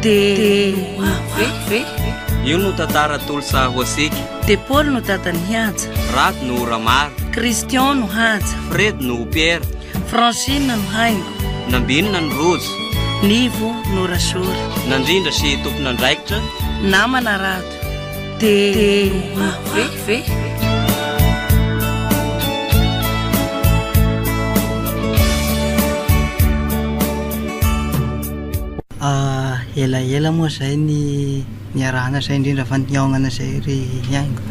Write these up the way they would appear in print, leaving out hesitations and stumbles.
Dia V. Io no tantara Tolosa Hoasika. Dia Paoly no dadan'i Haja. Rado no Ramara. Christian no Haja. Fred no Pierre. Francine no Haingo. Nambinina ny Rojo. Nivo no Rasory. Nandrindra sy tompon'andraikitra. Namana Rado. Dia V. Elaela moa izay ny niarahana izay indrindra fa nihaonana izay ry Haingo.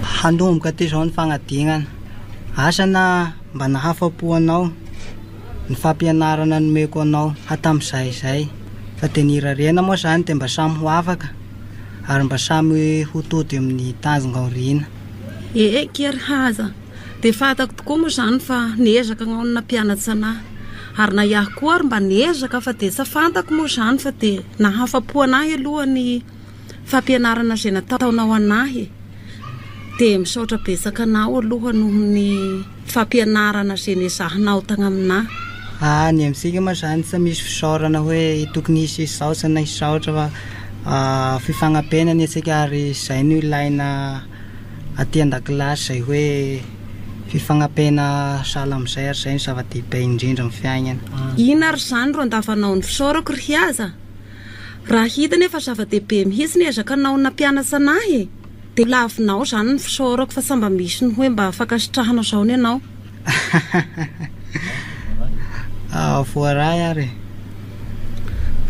Hanomboka aty izao ny fanadinana. Asa na mba nahafa-po anao ny fampianarana nomeko anao hatamin'izay izay. Fa dia ny irariana moa izany dia mba samy ho afaka ary mba samy ho tody amin'ny tanjona aoriana. Eky ry haza. Dia fantako tokoa moa izany fa niezaka agnao ny nampianatsa anah. Ary na iaho koa ary mba niezaka fa dia tsa fantako moa izany fa dia nahafa-po anahy aloha ny fampianarana izay nataonao anahy e. Dia misaotra betsaka anao aloha noho ny fampianarana izay nezahinao tagnaminah. Ah, ny amintsika moa izany tsy misy fisaorana hoe tokony hisy hisaotra na hisaotra fa fifanampiana ny antsika ary izay no ilaina aty an-dakilasy izay hoe fifanampiana sahala amin'izay ary izay no zava-dehibe indrindra amin'ny fiainana. Inona ary izany ro andavanao ny fisaorako ry Hiaza? Raha hita nefa zava-dehibe mihitsy ny ezaka nao nampianatra anahy e! Dia lavinao izany ny fisaorako fa sa mba misy ny hoe mba fankasitrahana izao ny anao? Voaray ary e!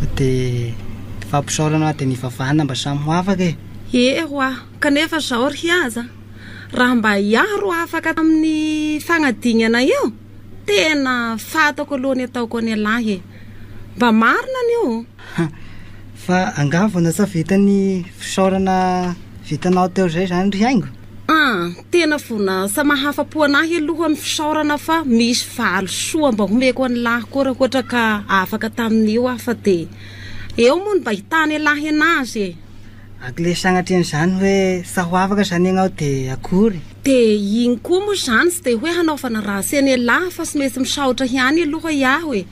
Fa dia fampisaorana dia nivavahana mba samy ho afaka e! Ee hoa! Kanefa izao ry Hiaza, raha mba iaho ro afaka amin'ny fagnadignana io, tena fantako aloha ny ataoko an'ialahy e! Mba marina an'io? Fa angaha vao natsa vita ny fisaorana vitanao teo izay izany ry Haingo? An! Tena vao nasa mahafa-po anahy aloha ny fisaorana fa misy valisoa mba homeko an'ilahy koa raha ohatra ka afaka tamin'io aho fa dia eo moa ny mba hitan'ialahy anazy e! Aky le sagnatrian'izany hoe sa ho afaka zany ianao de akory? De iny koa moa zany tsy de hoe hanaovana ratsy an'ialahy fa tsy maintsy misaotra ihany aloha iaho e!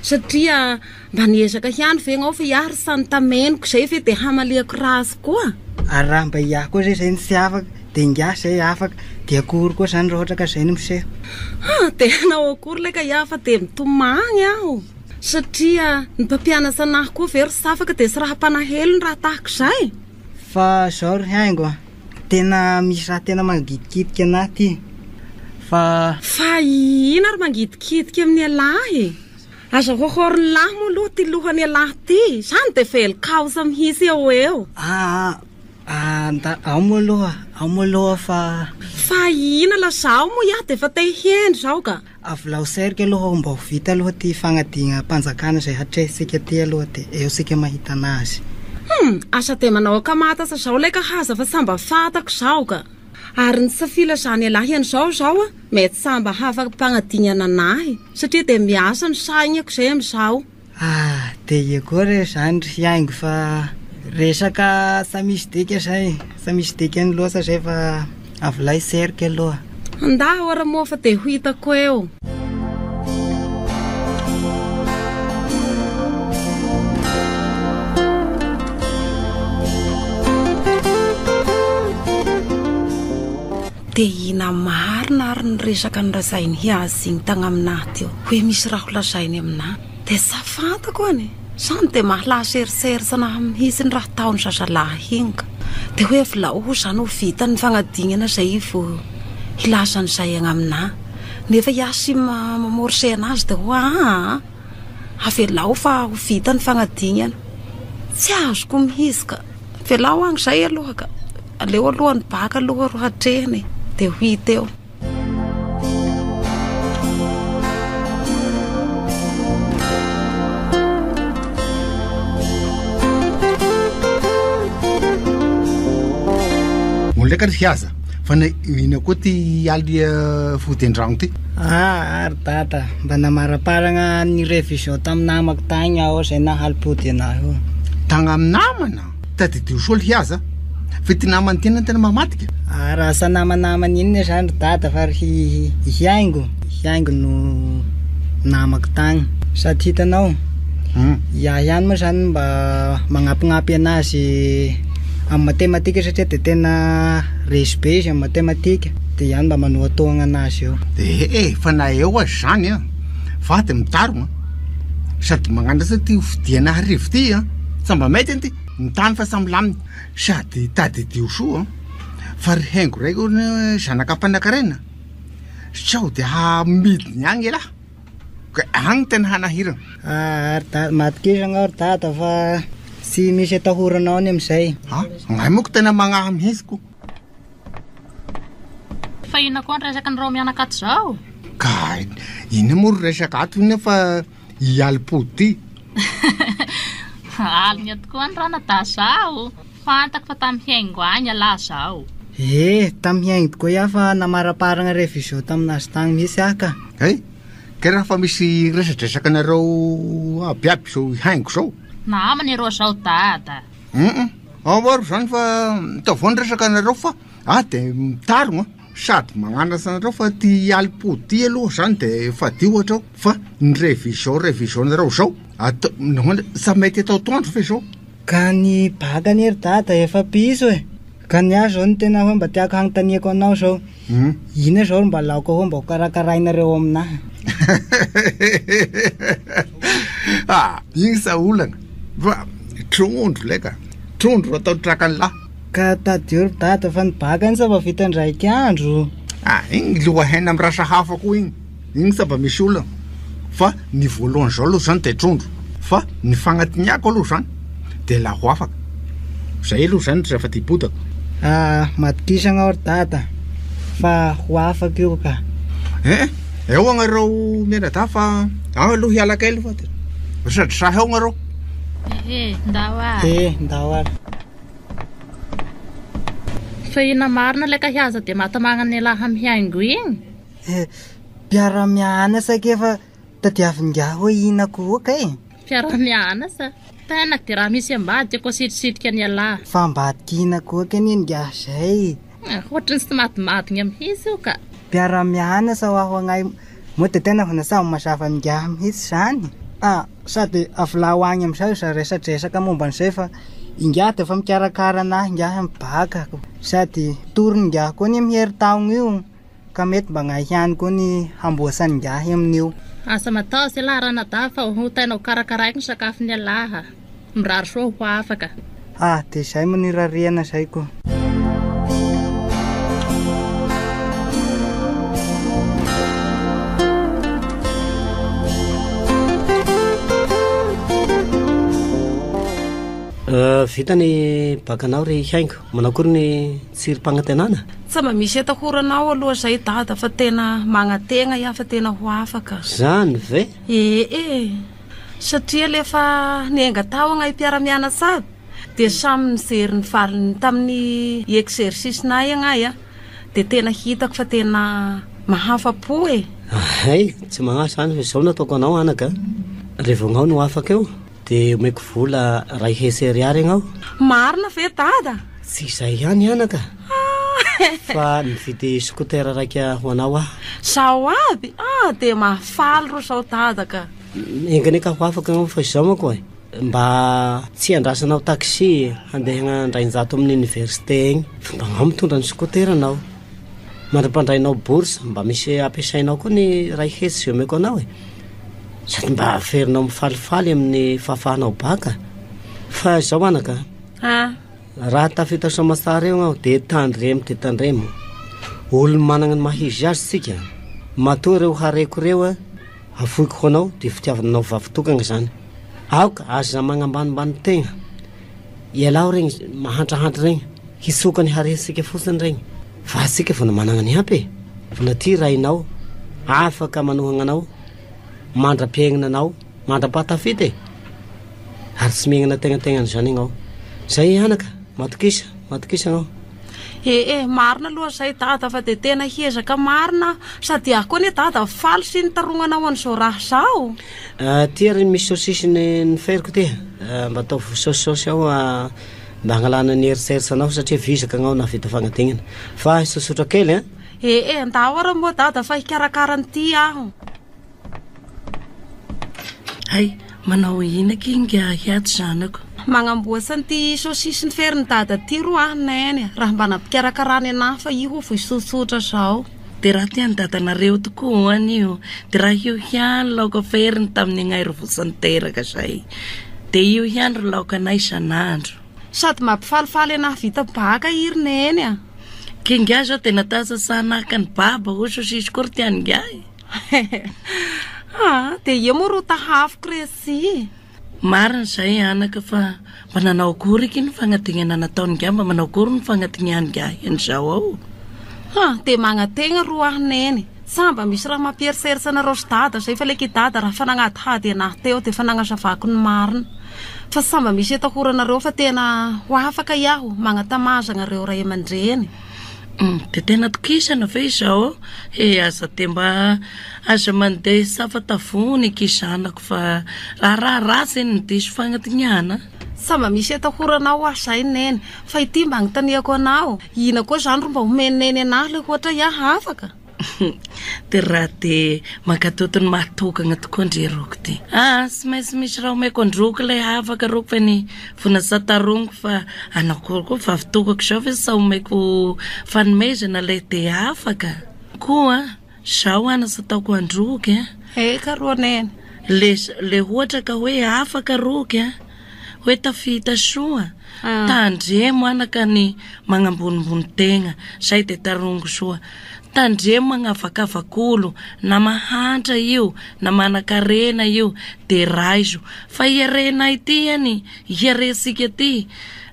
Satria mba niezaka ihany ve ianao fa iaho ry sa nitamenoko zay ve de hamaliako ratsy koa? Ary raha mba iaho koa zay zay no tsy afaka de ingahy zay afaka de akory koa zany raha ohatra ka zay no miseho? Ha! De hanao akory lay ka iaho fa de mitomagny aho. Satria ny mpampianatra anahy koa ve ry Safaka dia tsy raha mpanahelo ny raha tahaka izay? Fa zao ry haingo a, tena misy raha tena mangidikidiky anahy ty fa. Fa ina ary mangidikidiky amin'ialahy e? Aza hohorin'ilahy moa aloha ty lohan'ialahy ty, zany dia velon-kaosa mihitsy eo ho eo. Aa aa ao moa aloha, ao moa aloha fa. Fa ina lazao moa iaho dia efa te hihendry zao ka. Avilao serika aloha mba ho vita aloha ty fagnadignam-panjakana izay hatrehintsika ty aloha de eo tsika mahita anazy. Hum, asa de manao ankamatatra zao lay ka haza fa samba fatako zao ka. Ary ny tsy filazan'ialahy an'izao zao a, mety samba hafa-pagnadignana anahy satria de miasa ny saignako zay amizao. Ah, dia ia koa re zany ry haingo fa resaka sa misy dika zay, sa misy dikany loatra zay fa avilay serika aloha. Ndao ara moa fa dia ho hitako eo. Dia ina marina ary ny resaka nolazain'i Hiazy iny tagnaminah teo hoe misy raha ho lazainy aminah. Dia sa fantako anie. Zany dia mahalasa eritreritra anah mihitsy ny raha ataon'ny zazalahy iny ka. Dia hoe avilao ho zany ho vita ny fagnadignana zay vao hilaza an'izay agnaminah. Nefa iaho sy mamorse anazy dia hoe aa avelao fa ho vita ny fagnadignana. Tsy azoko mihitsy ka. Avelao agny zay aloha ka. Aleo aloha ny baka aloha ro hatrehina e. Dia ho hita eo. Mbola ndraiky ry hiaza fa na ina koa ty aly eh, fody an-dragno ty. Ah, ary dada, mba namaraparagna ny révision tamin'ny namako tagny aho zay nahalipody anahy io. Tagna amin'ny namana? Tadidio soa ry hiaza fa ty namana ty tena mamadika. Ah, raha sa namanamana inona zany ry dada fa ry hihaingo, hihaingo no namako tagny. Sady hitanao, Iaho ihany moa zany mba magnampignampy anazy amin'ny matematika satria de tena resy be izy amin'ny matematika de iaho mba manohatohagna anazy eo. Ee, fa na eo aza izany an, fa de mitarogna sady magnanatra ty hofidiana harivo ty an, sa mba mety ty, ny tany fa samy lamina, sady tadidio soa an, fa ry haingo raiky hono zanaka mpanankarena, sao de hamidiny agny elah. Ka agny tena hanahirana. Ah, ary da matokisa anao ry dada fa tsy misy atahoranao any amin'izay. Ah, ngay moa ko tena magnahy mihitsy ko. Fa inona koa ny resaka ny mianaka ato izao? Ka inona moa ry resaka ato inona fa i alim-pody ty. Alina tokoa ny ranadahy zao. Fantako fa tamy hiaingo agny ialahy zao. Eh, tamy hiaingo tokoa iaho fa namaraparagna révision taminazy tagny mihitsy aho ka. Hay, kay raha fa misy resadresaka anareo aby aby zao hihaingo zao. Namana ireo zao dada. Hum, ao ary zany fa ataovao ny resaka anareo fa aho de mitarogna sady magnanatra anareo fa ty alim-pody ty aloha zany de fadio hatreo fa ny révision révision nareo zao atao nahoana sa mety atao atoandro ve zao? Ka ny bac anie ry dada efa piso e! Ka ny ahy zao no tena hoe mba tiako hanontaniako anao zao, inona zao ro mba laoka hoe mba ho karakarainareo aminahy? Ah, igny sa olana fa trondro lay ka, trondro ro atao trakan'lah. Ka tadidio ry dada fa ny bac anie sa mba vita indraiky andro. Ah, igny lohahena amy rasa hafa koa igny. Igny sa mba misy olana fa ny voalohany zao aloha zany de trondro fa ny fagnatiniako aloha zany de la ho afaka zay aloha zany ry zava bodako. Ah, matokisa agnao ry dada fa ho afaka io ka. Eh, eo agnareo mianadahy fa aho aloha hiala kely fa de sady sahy ao agnareo. Eh, ndao ary. Eh, ndao ary. Fa inona marina ilay kahiaza de matamagna ny lahy mihaingo igny? Eh, mpiara-mianatra ke fa tadiavin'ingahy hoe inona koa kay? Mpiara-mianatra? Tena de raha misy ambadika koa sitrisitrika ny alahy. Fa ambadika inona koa kay anie ingahy zay? Eh, ohatry ny tsy matimatigna mihitsy io ka. Mpiara-mianatra ho aho agnay moa de tena vao nasamy mazava amin'ingahy mihitsy zany. Ah, sady avilao agny amizay za resadresaka momba an'izay fa ingahy de efa mikarakara anahy ingahy amin'ny baka. Sady torin'ingahy koa anie amin'ny heritaogno io. Ka mety mba gnahy ihany koa ny hamboasan'ingahy amin'io. Asa matahotra ialahy ranadahy fa ho tena ho karakaraiko ny sakafon'ialahy. Mirary soa ho afaka. Ah, dia izay moa no irariana izay ko. Vita ny bakanao ry Haingo. Manao akory ny tsirim-panantenana? Tsy mba misy atahoranao aloha zay dada fa tena magnategna iaho fa tena ho afaka. Zany ve? Ee e! Satria le fa niainga tao agnay mpiara-mianatsa aby dia samy nijery ny valiny tamin'ny exercice nay agnay a, dia tena hitako fa tena mahafa-po e! Hay, tsy magnahy zany fa izao no ataoko anao anaka a, revo agnao no afaka eo dia omeko vola ray hetsy ariary agnao. Marina ve dada? Tsy izay ihany anaka fa nividy scooter raika ho anao aho. Zao aby? Ah, dia mahafaly ro zao dada ka. Enga anie ka ho afaka agnao fa izao manko e, mba tsy andrasanao taxi handeha Andrainjato amin'ny université egny fa mba agnao mitondra ny scooter-nao. Mandra-pandrainao bourse mba misy ampiasainao koa ny ray hetsy izay omeko anao e. Sady mba averinao mifalifaly amin'ny fahafahanao baka. Fa izao anaka a. Raha tafita soamatsara eo aho dia tandremo dia tandremo. Olo managna ny maha izy azy tsika. Matoa ireo hareko ireo a, afoiko ho anao dia fitiavana anao vavy tokagna izany. Aoka aza magnambanimbany tegna. Ialao regny mahantrahantra regny, hitsoka ny harentsika fotsiny regny. Fa atsika vao managna ny ampy e. Vao ty rainao afaka manohagna anao mandra-piaignana anao mandra-pahatafita e. Ary tsy miaingana tegnategnan'izany ianao. Zay anaka, matokisa, matokisa ianao. Eh eh, marina aloha zay dada fa dia tena hiezaka marina aho. Sady ahy koa anie dada faly sy nitarognanao an'izao raha izao. Ah, ty ary misy saosisy ny ny feriko ty. Ah, mba ataovy saosisaosy ao ah, mba hangalana ny eritseritra anao satria vizaka agnao nahavita fagnadignana. Fa hisosotra kely an. Eh eh, ndao ary moa dada fa hikarakara an'ity aho. Hay, Manao inona akia ingahy ato zanako? Magnamboatsa an'ity saucisse ny ferin'i dada ty ro aho neny raha mba nampikarakarany anahy fa io hovo tsotsotra zao. Dia raha tian'i dadanareo tokoa anio dia raha io ihany laoka feriny tamin'ny agnairovosa niteraka zay dia io ihany ry laokanay isan'andro. Sady mampifalifaly anahy vita baka i ry neny a. K'ingahy zao dia natasa sanaka ny baba hoy saucisse koa ry tian'ingahy. Ah, dia io moa ro tahafiko re sy. Marina izay anaka fa mba nanao akory akia ny fagnadignana nataon'ingahy mba manao akory ny fagnadignan'ingahy an'izao ao. Ah, dia magnategna ro aho neny. Sa mba misy raha mampieritreritra anareo sy dada zay fa le dada raha fa nagnadihady anahy teo dia efa nagnazavako ny marina. Fa sa mba misy atahoranareo fa tena ho afaka iaho magnatamazagna reo ray aman-dreny. Dia tena atokisana ve izao? He aza dia mba aza mandeha safa-tavony akia zanako fa raharaha ratsy eny ny diso fagnadiniana. Sa mba misy atahoranao aho zay neny? Fa ity mba agnontaniako anao, ina koa zany ro mba omen'i neny anahy le ohatra iaho afaka? Dia raha dia mankatoto ny mahatokagna tokoa ndry roko ty. Aa tsy maintsy misy raha omeko an-droko ilay afaka roko fa ny vona sataroniko fa anao koa koa vavy tokako izao ve sa omeko fanomezana ilay dia afaka koa zao ana sa ataoko an-droky a. Eka ro neny. Le le ohatra ka hoe afaka roky a, hoe tafita soa, tandremo anaka ny magnambonimbony tegna, zay de tarongo soa. Tandremo magnavakavak'olo, na mahantra io, na manan-karena io, de raiso. Fa iharenay ty anie, iharentsika ty,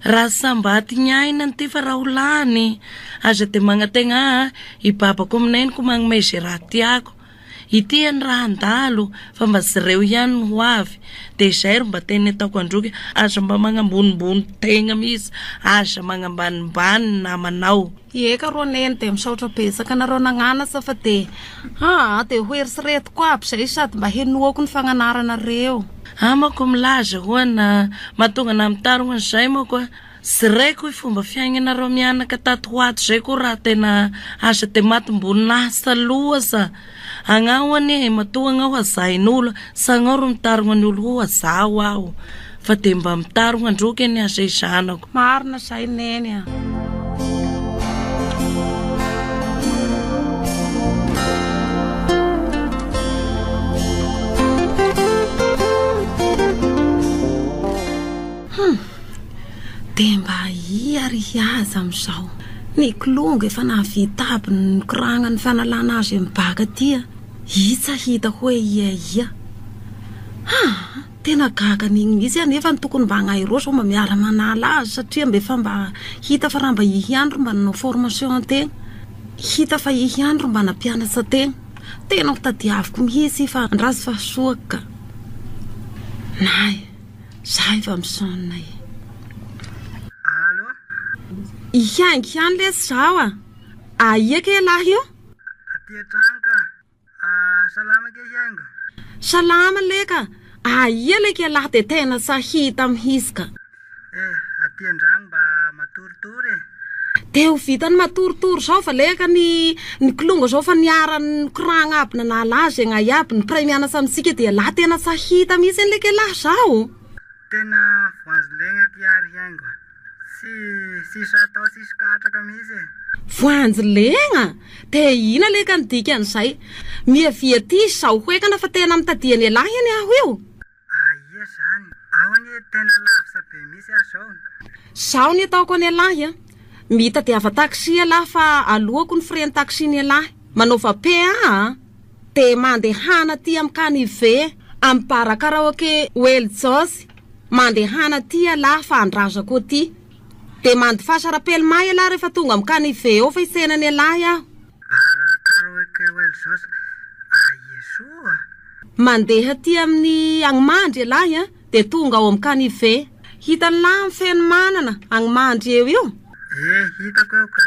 raha sambaty ny ainany ty fa raha ho lany, aza de magnategna aa, i babako amy neniko magnome ze raha tiako. Ity any raha handalo fa mba jereo ihany ny ho avy dia izay ro mba teny ataoko androky aza mba magnambonimbony tegna mihitsy aza magnambanimbany ny namanao. Eka rô neny de misaotra betsaka anareo nagnanatra fa de aa de ho eritreretiko aby zay sady mba henoako ny fagnanaranareo. Amako milaza hoa na mahatonga na mitarogno an'izay manko a. Tsy reko i fomba fiaignanareo mianaka tato ho ato zay koa raha tena aza de matim-boninahitra loa sa agnao anie e matoa agnao hazain'olo sa agnao ro mitarogna ny olo hoa zaho aho fa de mba mitarogna androky anie aza i zanako. Marina zay neny a. Hum! Dia mba ia ry hiaza amin'izao? Ny kilonga efa nahavita aby ny nikoragna ny fanalana azy amin'ny baka aty a! Itsa hita hoe ia ia. Haa! Tena gaga an'igny mihitsy aho nefa ny tokony mba agnahy rô zao mba miara manala azy satria mba efa mba hita fa raha mba i ihany ro mba nanao formation an-tegna. Hita fa i ihany ro mba nampianatra an-tegna. Tena ho tadiaviko mihitsy i fa andraso fa soa ka. Nay. Za efa mi-sonne e. Allo? Hihaingo ihany lesy zaho a! Aia kay ialahy io? Aty an-trano ka. Salama kay Hihaingo? Salama leka! Aia leka ialahy dia tena tsa hita mihitsy ka. Eh, aty an-dragno mba matoritory e. Dia ho vitany matoritory zao va leka ny ny kilonga zao fa niara nikoragna aby nanala azy agnay aby ny mpiray mianatra amintsika dia ialahy tena tsa hita mihitsy anie leka ialahy zao. Tena voanjolegna aky ary haingo a. Tsy tsisy atao tsisy katraka mihitsy e. Voanjolegna? Dia ina leka ny dikan'izay? Miavia aty izao hoekana fa tena mitadia an'ialahy anie aho io. Aia zany? Ao anie tena lavitra be mihitsy aho zao. Zao ny ataoko an'ialahy a! Mitadiava taxi ialahy fa aloako ny frais ny taxi-n'ialahy. Manaova PA a! Dia mandehana aty amin'ny canive, amin'ny bar karaoke Weljo's. Mandehana aty ialahy fa andrazako aty. Dia mandifasa rapelma ialahy rehefa tonga amin'ny canive eo fa hitsena an'ialahy aho. Bar karaoke Weljo's, aia soa? Mandeha aty amin'ny Agnomandry ialahy a, dia tonga ao amin'ny canive. Hitan'lah amin'ny Fenomanana, Agnomandry eo io? Eh, hitako eo ka.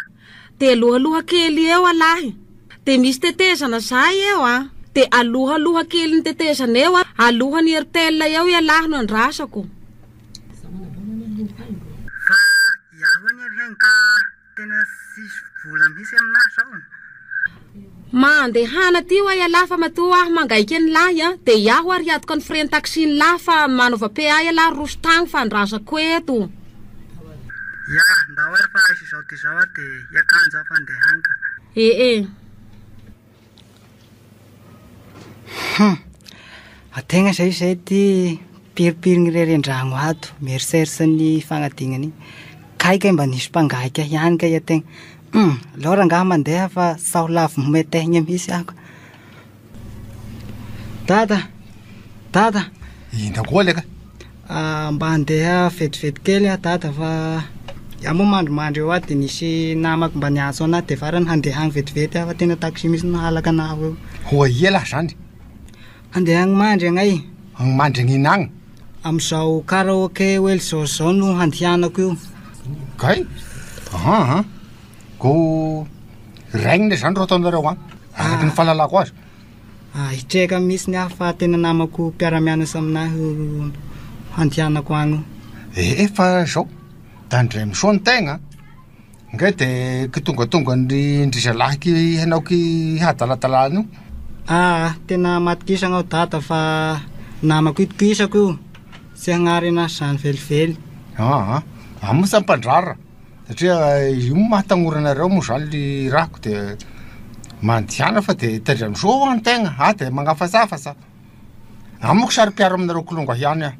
Dia alohaloha kely eo alahy. Dia misy tetezana zay eo a. Dia alohaloha kelin'ny tetezana eo a, alohan'ny Airtel eo ialahy no andrasako. Fa iaho anie ry haingo ka. Tena tsisy vola mihitsy aminahy zao. Mandehana aty hoa ialahy fa matoa aho mangaiky an'ilahy a, dia iaho ary hiatoka ny frais-n'ny taxi-n'ilahy fa manaova PA ialahy roso tagny fa andrasako eto. Ya, ndao ary fa aiza izao dia izao aho dia hiakanjo aho fa handeha any ka. Ee. Hum! Ategna zay zay ty piripirigny irery an-dragno ato, mieritreritra ny fagnadignana igny. Kay kay mba nisy mpangaika ihany kay ategna. Hum! Aleo rangahy mandeha fa sao lavo metehigny mihitsy aho ka. Dada! Dada! Inona koa le ka? Ah, mba handeha vetivety kely aho dada fa iaho moa mandrimandry eo aho dia nisy namako mba niantso anahy dia farany handeha agny vetivety aho fa tena taxi mihitsy no halaka anahy eo. Ho aia lahy zany? Handeha agny mandry agnay. Agny mandry agn'ina agny? Amin'izao karaoke Welzor zao no handehanako io. Kay? Aha, ko regne zany ro ataonareo agny, araky ny fahalalako azy. Ah, hitreka mihitsy ny ahy fa tena namako mpiara-mianatra aminahy io handehanako agny io. Ee, fa zao, tandremo soa ny tegna, nge de kitongatonga ny ndry zalahy ki hanao ki hadaladalana io. Ah, tena matokisagna aho dada fa namako itokisako io, tsy hagnary anahy zany velively. Aa, ah moa tsy ampandrara. Satria io moa mahatagnorana anareo moa zany le rahako de mandehana fa de tandremo soa hoa ny tegna, ah de magnafatsafasa, ah manko saro-piaro aminareo kilonga ihany aho.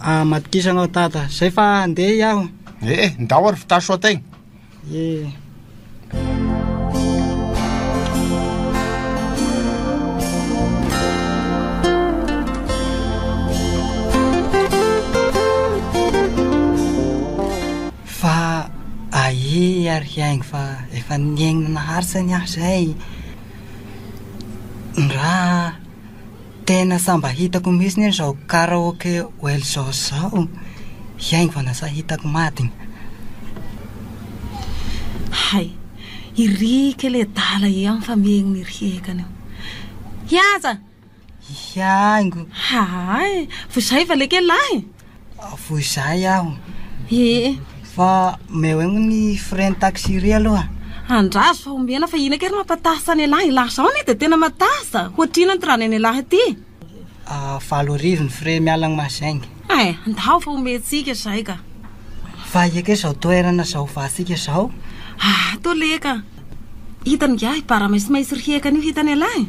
Ah, matokisa anao dada, zay fa handeha iaho. Eh eh, ndao ary vita soa tegna. Ye. Fa aia ary hiaingo fa efa niaigna naharitra ny ahy zay. Ndra tena sa mba hitako mihitsy anie zao karaoke Welzor zao, hiaingo fa nasa hitako matigny. Hay, iry kely adala i am fa miegny iry hekany io. Hiaza! Hihaingo. Hay, vozay va leke lahy? Vozay aho. Ee. Fa omeo eo ny frais ny taxi ry aloha. Andraso fa omena fa ina kay ry mampatasa an'ialahy? Lahy zao anie dia tena matasa. Ohatrino ny tirany an'ialahy aty? 8000 ny frais miala any Mahajanga. Eh, ndao fa omentsika izay ka. Fa aia kay izao toerana izao ovatsika izao? Ato leka. Hitan'ingahy bara maisimaisy ry hekany io hitan'ialahy?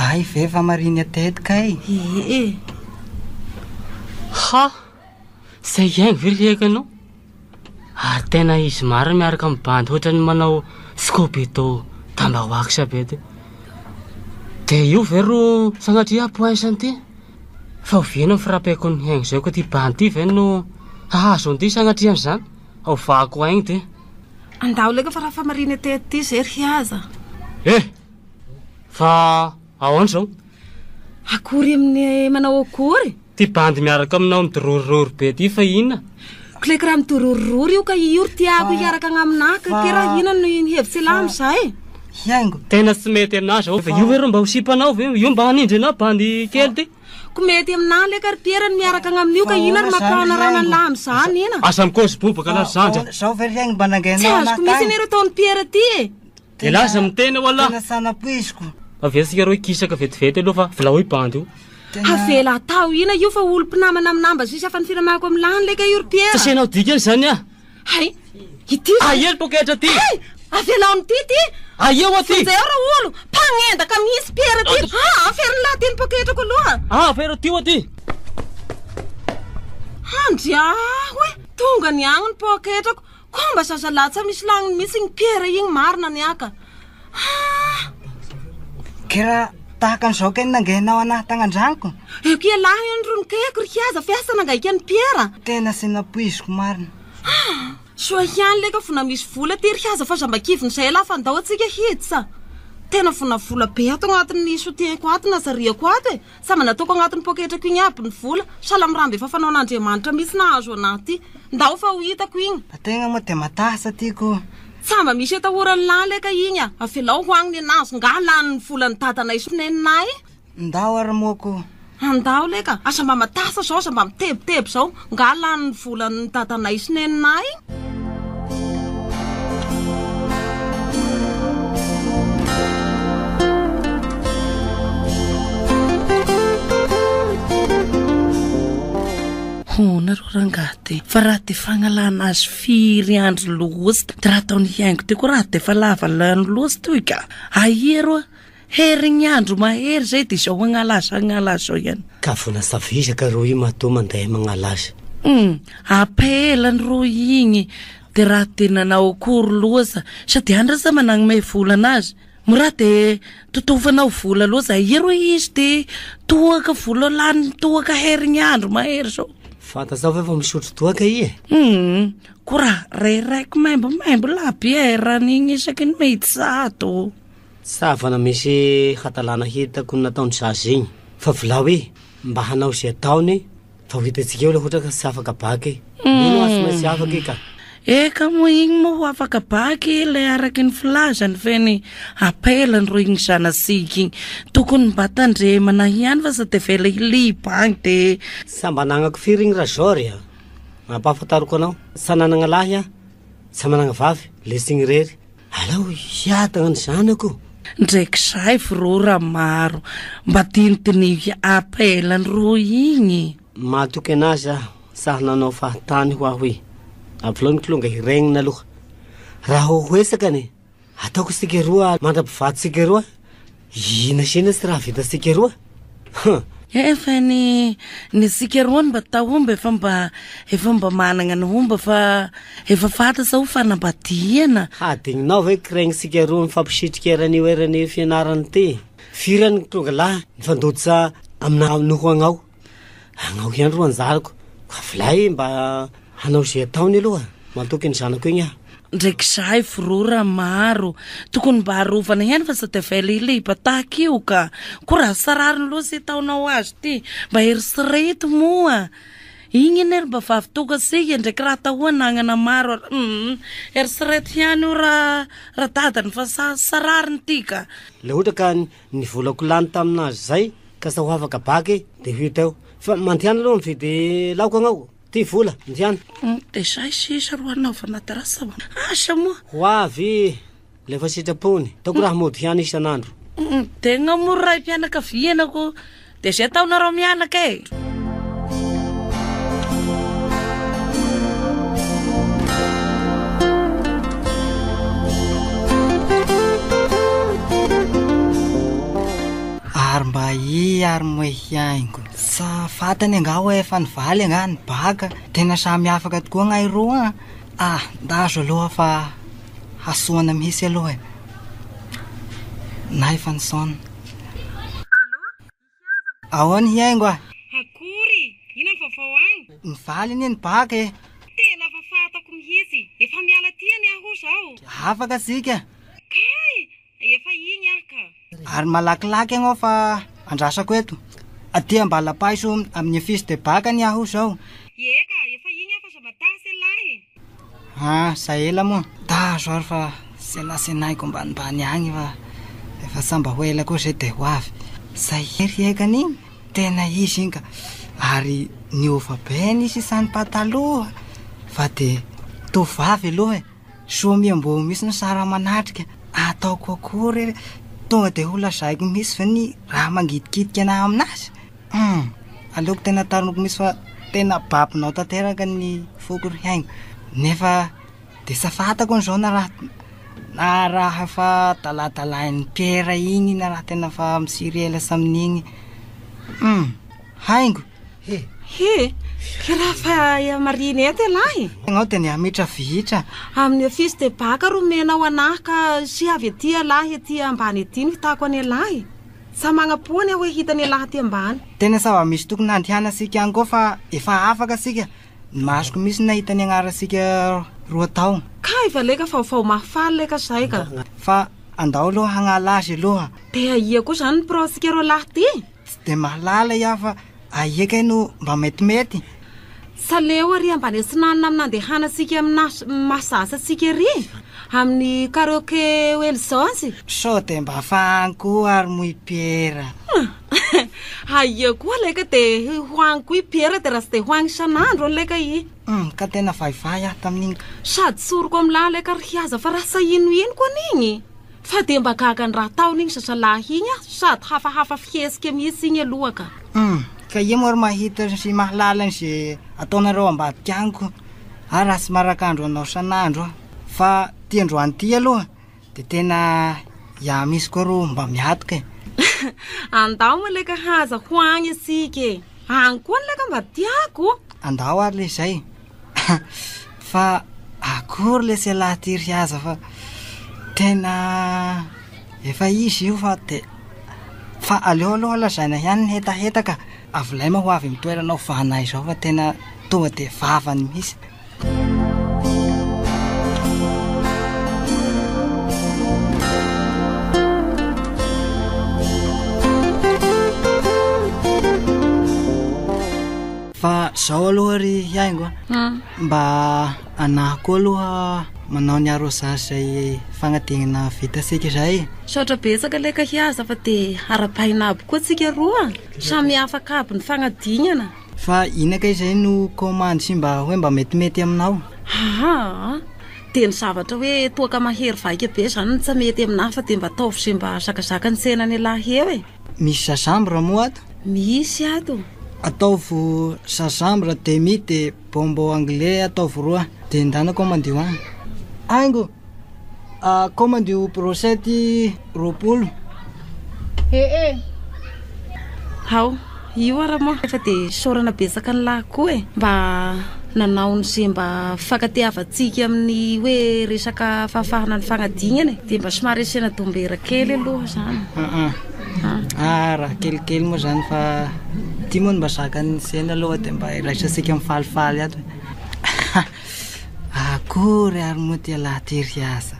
Hay ve fa marina teto kay? Ee. Ha! Zay hiaingo ve ry hekanao? Ary tena izy marina miaraka amin'ny bandy ohatran'ny manao scobedo tambawax be ty. Dia io ve ro sanatria poince an'ity? Fa oviana ny frappeko ny haingo zay ko ty bandy ty ve no hahazo an'ity sanatria an'izany? Ovako haingo ty. Andao leka fa raha fa marina teto ty zay ry aza. Eh! Fa ahoana izao? Akory amin'ny manao akory? Ty bandy miaraka aminao midororororo be ty fa inona? Klek raha midororororo io ka io ry tiako hiaraka agn'aminah ka ke raha inona no hevitsy elah amizay? Hiaingo. Tena tsy mety aminah zao fa io ve ro mba ho sipanao ve? Io mba hanindry anao bandy kely ty? Ko mety aminah leka ry Pierre ny miaraka agn'amin'io ka inona ry mampiranarana an'lah amizany ina? Aza mikaozy bobaka lah ry zandry a! Zao ve ry haingo mba nangainao Tsy anah azoko mihitsy tagny? anie ro ataon'i Pierre ty e! Elah aza miteny wallah. Tena tsy nampoiziko. Avesika reo hikisaka vetivety aloha fa vilao io bandy io. Avela atao ina io fa olo mpinamana aminah mba sisy afa ny firamako am lany leka io ry Pierre. Tsy asianao dikany zany ah. Hay! Ity. Aia ny poketra ty? Hay! Avelao amin'ity ty. Aia hoa ty? Vonjeo ra olo! Mpagnendaka mihitsy Pierre ty. Ah, aferin'lah ty ny poketrako aloha. Ah, afero ty hoa ty. Andriaho e! Tonga ny agny ny poketrako. Koa mba zazalahy tsa misy lagniny mihitsy igny Pierre igny marina ny aka. Ah! Ke raha tahaka an'izao kay ny nangainao anahy tagnandraniko? Eo ko ialahy io ny ronokeko ry kiaza fiasa nangaika an'i Pierre. Tena tsy nampoiziko marina. Ah! Soa ihany leka fona misy vola ty ry kiaza fa aza mba kivy n'izay ialahy fa ndao antsika hiditra. Tena fona vola be ato agnatin'ny soutien-ko ato na zariako ato e. Sa mba nataoko agnatin'ny poketrako igny aby ny vola, sahala amin'ny raha mba efa fanaon'Andriamanitra mihitsy nahazo anah ty. Ndao fa ho hitako igny. Fa tegna moa de matasa ty ko. Tsa mba misy atahoran'ny lahy leka igny a! Avelao ho agny nenazy ngah lany ny volan'ny dadanay sy neninay. Ndao ary moa ko. Andao leka, aza mba matasa zao, aza mba mitebiteby zao, ngah lany ny volan'ny dadanay sy neninay. Rangahy ty, fa raha ty fagnalana azy firy andro loatsy ty raha ataon'i Haingo ty koa raha defa lava lany loatsy toy ka. Aia roa, herignandro mahery zay de izao hagnala azy hagnala azy zao ihany. Ka vola savizaka roa io matoa mandeha magnala azy. Hum, apelany roa igny de raha de nanao akory loatsa, sady any ra sa managnome vola anazy. Mora de totofanao vola loatsa aia roa izy de toaka vola lany toaka herignandro mahery zao. Fantatrao ve fa misotro toaka i e? Hum, ko raha reraiko maimbomaimbo la bière an'igny isaky ny miditra ato. Tsy havana misy hadalana hitako nataony zaza igny fa volao hoe mba hanao izay ataony fa ho hitantsika eo le ohatra ka tsy afaka bac e. Mino aho tsy maintsy afaka i ka. Eka moa igny moa ho afaka bac le araky ny filazany feny apelany ro igny zanasika igny. Tokony mba tandremana ihany fa sao de avela hiliba agny de. Sa mba anagnako firy igny Rajory a? Ampahafantariko anao, sa nanagna lahy aho, sa managna vavy, lesy igny irery. Alao hiadagna ny zanako. Ndraiky zahay vro raha maro. Mba dinidiniho appel ny roa igny. Matoky anazy aho sahy nanao fahatany ho aho i. Avelao ny kilonga hiregnina aloha. Raha ho hoesaka anie, ataoko isika roa mandra-pivatsika roa. Ina sy ina tsy raha vitantsika roa? Huh! Efa ny ny sika roa no mba tahomba efa mba efa mba managna ny homba fa efa fantatra zao fanambadiana. Hadinonao ve kiregnintsika roa mifampisitrika eran'io eran'io fianarana ity? Firy any tonga lahy nifandoditra amina noho agnao? Agnao ihany ro anjarako. Ka vilay mba hanao izay ataony aloha. Matoky ny zanako igny aho. Ndraiky zahay vorora maro. Tokony mba arovana ihany fa sao dia avela hiliba tahaka io ka. Koa raha sarariny loatra izay ataonao azy ity. Mba eritrereto moa. Igny anie ry mba vavy tonga sika ndraiky raha atao anagnana maro ary. Hum. Eritrereto ihany io ra radadany fa sa sarariny ity ka. Le ohatra ka ny volako lany taminazy zay ka sa ho afaka bac de ho hita eo. Fa mandehana aloha mividy laoka agnao. Ty vola, ndiana. Dia zay sisa ro hanaovana drasa asa moa. Ho avy le efa sitrapony. Ataoko raha mody ihany isan'andro. Tegna moa raim-pianakaviana ko. Dia zay ataonareo mianaka e. Ary mba i ary moe hiaingo. Sa fantany angaha hoe efa nivaly angaha ny baka? Tena samy afaka tokoa angaha ireo an! Ah, ndazo aloha fa hasoana mihitsy aloha e! Na efa nisaona. Ahoana hihaingo ah? Akory! Inona ny vaovao agny? Nivaly anie ny baka e! Tena efa fantako mihitsy! Efa miala aty anie aho zao! Afaka tsika! Kay! Efa igny aho ka! Ary malakilaky ianao fa andrasako eto. Aty Ambalapaiso amin'ny office de bac anie aho zao. Eka, efa igny aho fa aza matahotra ialahy. Ah, za ela moa. Tazo ary fa senasenaiko ambanimbany agny fa efa sa mba ho ela koa zay de ho avy. Zay hery ekany igny, tena izy igny ka. Ary niova be ny sisan'ny pataloha fa de tovovavy aloha e. Soa miamboho mihitsy ny sara manatrika, ataoko akory re, tonga dia ho lazaiko mihitsy ve ny raha mangitikitika anah aminazy? Hum, aleoko tena taroniko mihitsy fa tena babonao tanteraka ny foko ry haingo, nefa dia sa fantako an'izao na raha na raha efa daladalain'i Piera iny na raha tena fa mitsiry ela samin'igny, hum, haingo. He! He! Ke raha fa marina eto ialahy? Ianao dia ny hamitra vihitra. Amin'ny office de bac ro omenao anahy ka sy avy aty ialahy aty ambany aty no hitako an'ialahy. Sa magnapoana aho hoe hitan'ialahy aty ambany. Tena zava-misy tokony handehanantsika any koa fa efa afaka tsika. Ny masoko mihitsy nahita ny agnarantsika roa tao. Kay va leka vaovao mahafaly leka zay ka. Fa andao aloha hagnala azy aloha. Dia aia koa zany ny biraontsika roalahy ty? Tsy dia mahalala iaho fa aia kay no mba metimety? Saleo ary ambany atsinanana amin'ny nandehanantsika amin'ny mahazatra antsika ery, amin'ny karaoke Welzons. Sao dia mba fa any koa ary moa i Piera? Aia koa leka dia ho any koa i Piera dia raha tsy dia ho any isan'andro any leka i. Hum, ka tena vaivay aho tamin'iny. Sady tsoriko amin'lah leka ry hiaza fa raha sa inoino koa an'igny. Fa dia mba gaga ny raha ataony iny zazalahy iny ah, sady hafahafa fihetsika mihitsy iny aloha ka. Hum, Ka ia moa ry mahita sy mahalala an'izay ataonareo ambadika any ko. Ary raha tsy marak'andro anao isan'andro aho. Fa ty androany ty aloha de tena iah mihitsy koa ro mba miatoka e. Andao moa leka haza ho agny isika e. Agny koa ny leka mba tiako. Andao ary le izay. Fa akory lesy ialahy ty ry haza fa tena efa izy io fa de fa aleo aloha lazaina ihany ny hetaheta ka. Avilay ma ho avy amin'ny toerana hovanay izao fa tena tonga de vavany mihitsy. Fa zao aloha ry haingo a, mba anahy koa aloha manao ny arrosage izay fagnadinana vitantsika izay e. Misaotra betsaka leka hiaza fa de arabaina aby koa tsika roa, samy afaka aby ny fagnadignana. Fa inona kay izay no commande sy mba hoe mba metimety aminao? Aa de ny zavatra hoe toaka mahery vaika be zany no tsy mety aminahy fa de mba ataovy ze mba zakazaka ny tsenan'ialahy eo e. Misy gingembre moa ato? Misy ato. Ataovy gingembre demi de bonbon anglais ataovy roa de ndana komandio agny. Haingo, komandio brochette 20. Eh eh. Ao, io ara moa efa de isaorana betsaka ny lahy koa e, mba nanao ny ze mba fifankatiavantsika amin'ny hoe resaka fahafahana ny fagnadignana e, de mba somary asiana dombera kely aloha zany. Ah ah, raha kelikely moa zany fa ty moa no mba zakan'ny sena aloha de mba iraisantsika mifalifaly ato e. Akory ary moa ty ialahy ty ry asa.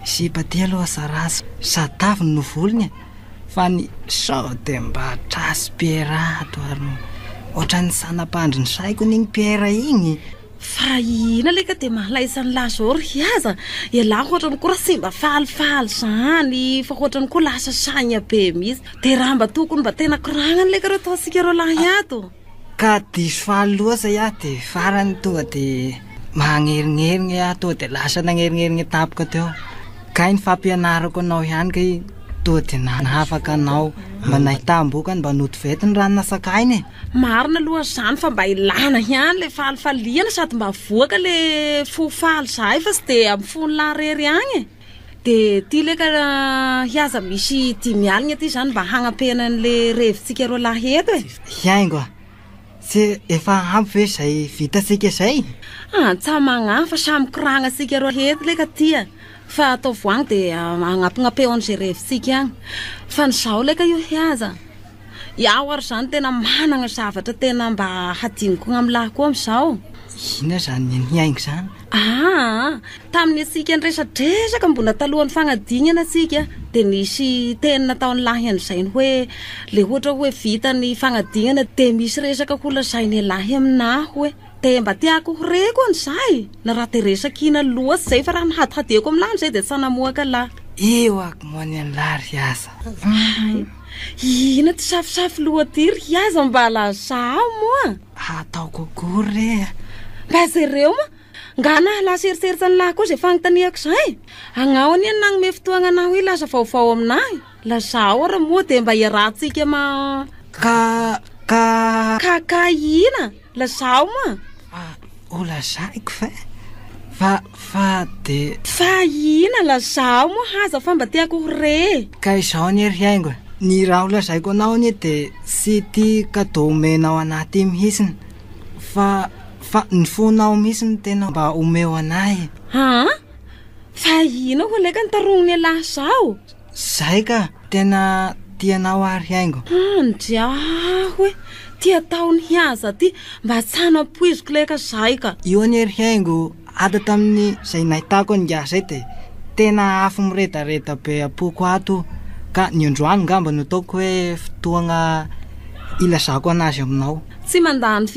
Sipa ty aloha sa ratsy sady taviny no volony e. Fa ny sao de mba trasy Pierre ato ary moa. Ohatran'ny sanapandry ny saiko anie iny Pierre iny. Fa ina le ka de mahalaisa an'lah zao ry hiaza? Ialahy ohatrany koa raha tsy mba falifaly zany fa ohatrany koa lasa saigna be mihitsy. De raha mba tokony mba tena koragnany le ka reo ataontsika reo lahy ato. Ka diso faly loatra iaho de farany tonga de magnerignerigne aho tonga de lasa nagnerignerigne tampoka teo. Kay ny fampianarako anao ihany kay tonga de nahafaka anao mba nahitam-bokany mba notivetiny raha nasakaina e. Marina aloha zany fa mba ilana ihany le falifaliana sady mba avoaka le fo faly zahay fa tsy de amin'ny fon'lah rery agny e. De ty le ka hiaza misy dimy aligna ty zany mba hagnampiana an'le revintsika roa lahy eto e. Hiaingo a! Tsy efa ampy ve izay vitantsika izay? Antsa magnahy fa samy koragna tsika roa eto le ka ty a! Fa ataovy agny de agnampignampeo an'izay revintsika agny. Fa ny zaho le ka io hiaza. Iaho ary zany tena managna zavatra tena mba hadinoko gn'amilahy koa amizao. Inona zany nihaingo zany? Aa, tamin'ny antsika niresadresaka mbola talohan'ny fagnadignana antsika dia nisy teny nataon'ny lahy an'izay ny hoe le ohatra hoe vita ny fagnadignana dia misy resaka ho lazain'ialahy aminahy hoe dia mba tiako ho reko an'izay na raha dia resaka ina loatsy izay fa raha nihadihadiako amin'lahy amin'izay dia tsy hanamoaka lahy. Eo ako moa ny an'lahy ry asa. Hay, ina ty safosafo loha ty ry aza mba lazao moa. Ataoko akory re a. Mba jereo moa, nga nahalasa eritseritra an'lahy koa izay fanontaniako izay? Agnao anie no nagnome fotoagna anahy hilaza vaovao aminahy, lazao ary moa dia mba iarahantsika ma. Ka, ka. Ka, ka ina? Lazao moa. Fa ho lazaiko ve? Fa, fa de. Fa ina lazao moa haza fa mba tiako ho re. Ka izao anie ry haingo e, ny raha ho lazaiko anao anie de tsy ity cadeau omenao anah ty mihitsiny fa, fa ny fonao mihitsy no tena mba omeo anah e. Aa! Fa ina ho'a leka ny tarognon'ialahy zao? Zay ka! Tena tia anao aho ry haingo. Andriaho e! Ty ataony hiaza ty, mba tsy hanampoiziko leka zay ka! Io anie ry haingo, ato tamin'ny zay nahitako an'ingahy zay de tena afo miredareda be am-poko ato ka ny androany ngamba no ataoko hoe fotoagna ilazako anazy aminao. Tsy mandà ny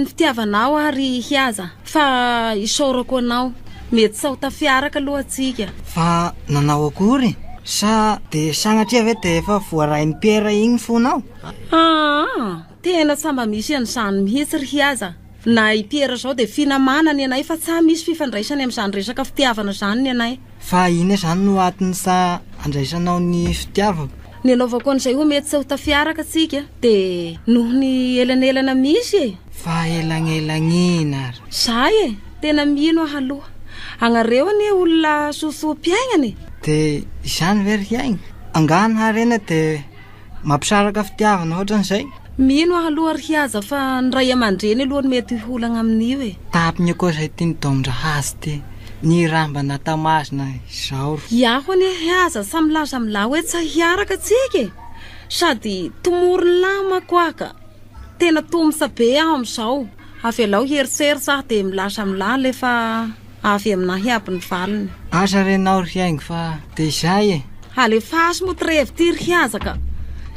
fitiavanao aho ry Hiaza fa isaorako anao. Mety sao tafiaraka aloha tsika. Fa nanao akory? Sa de sagnatria ve de efa voarain'i Pierre igny ny fonao? Aa! Tena tsa mba misy an'izany mihitsy ry Hiaza. Na i Pierre zao de finamana ny anay fa tsa misy fifandraisany amin'izany resaka fitiavana zany ny anay. Fa inona izany no antony sa andraisanao ny fitiavako? Ny anaovako an'izay ho mety tsy ho tafiaraka tsika de noho ny elanelana misy e. Fa elagnelagnina ary. Zay e, tena mino aho aloha. Agnareo anie olona sosoa-piaignana e. De izany ve ry Haingo? Angaha ny harena de mampisaraka fitiavana ohatran'izay? Mino aho aloha ry Haja fa ny ray aman-dreny aloha no mety hiholagna amin'io e. Tapiny koa izay ty ny daomin-drahazy ty. Ny raha mba natamazina izao ry. Iaho anie Haja sa milaza amin'lah hoe tsa hiaraka tsika e. Sady tomorin'lah manko aho ka. Tena tomotsa be aho amin'izao. Avelao hieritseritra aho dia milaza amin'lah lefa avy aminahy aby ny valiny. Asa re nao ry Haingo fa dia izay e. Alefaso moa ty revy ty ry Haja ka.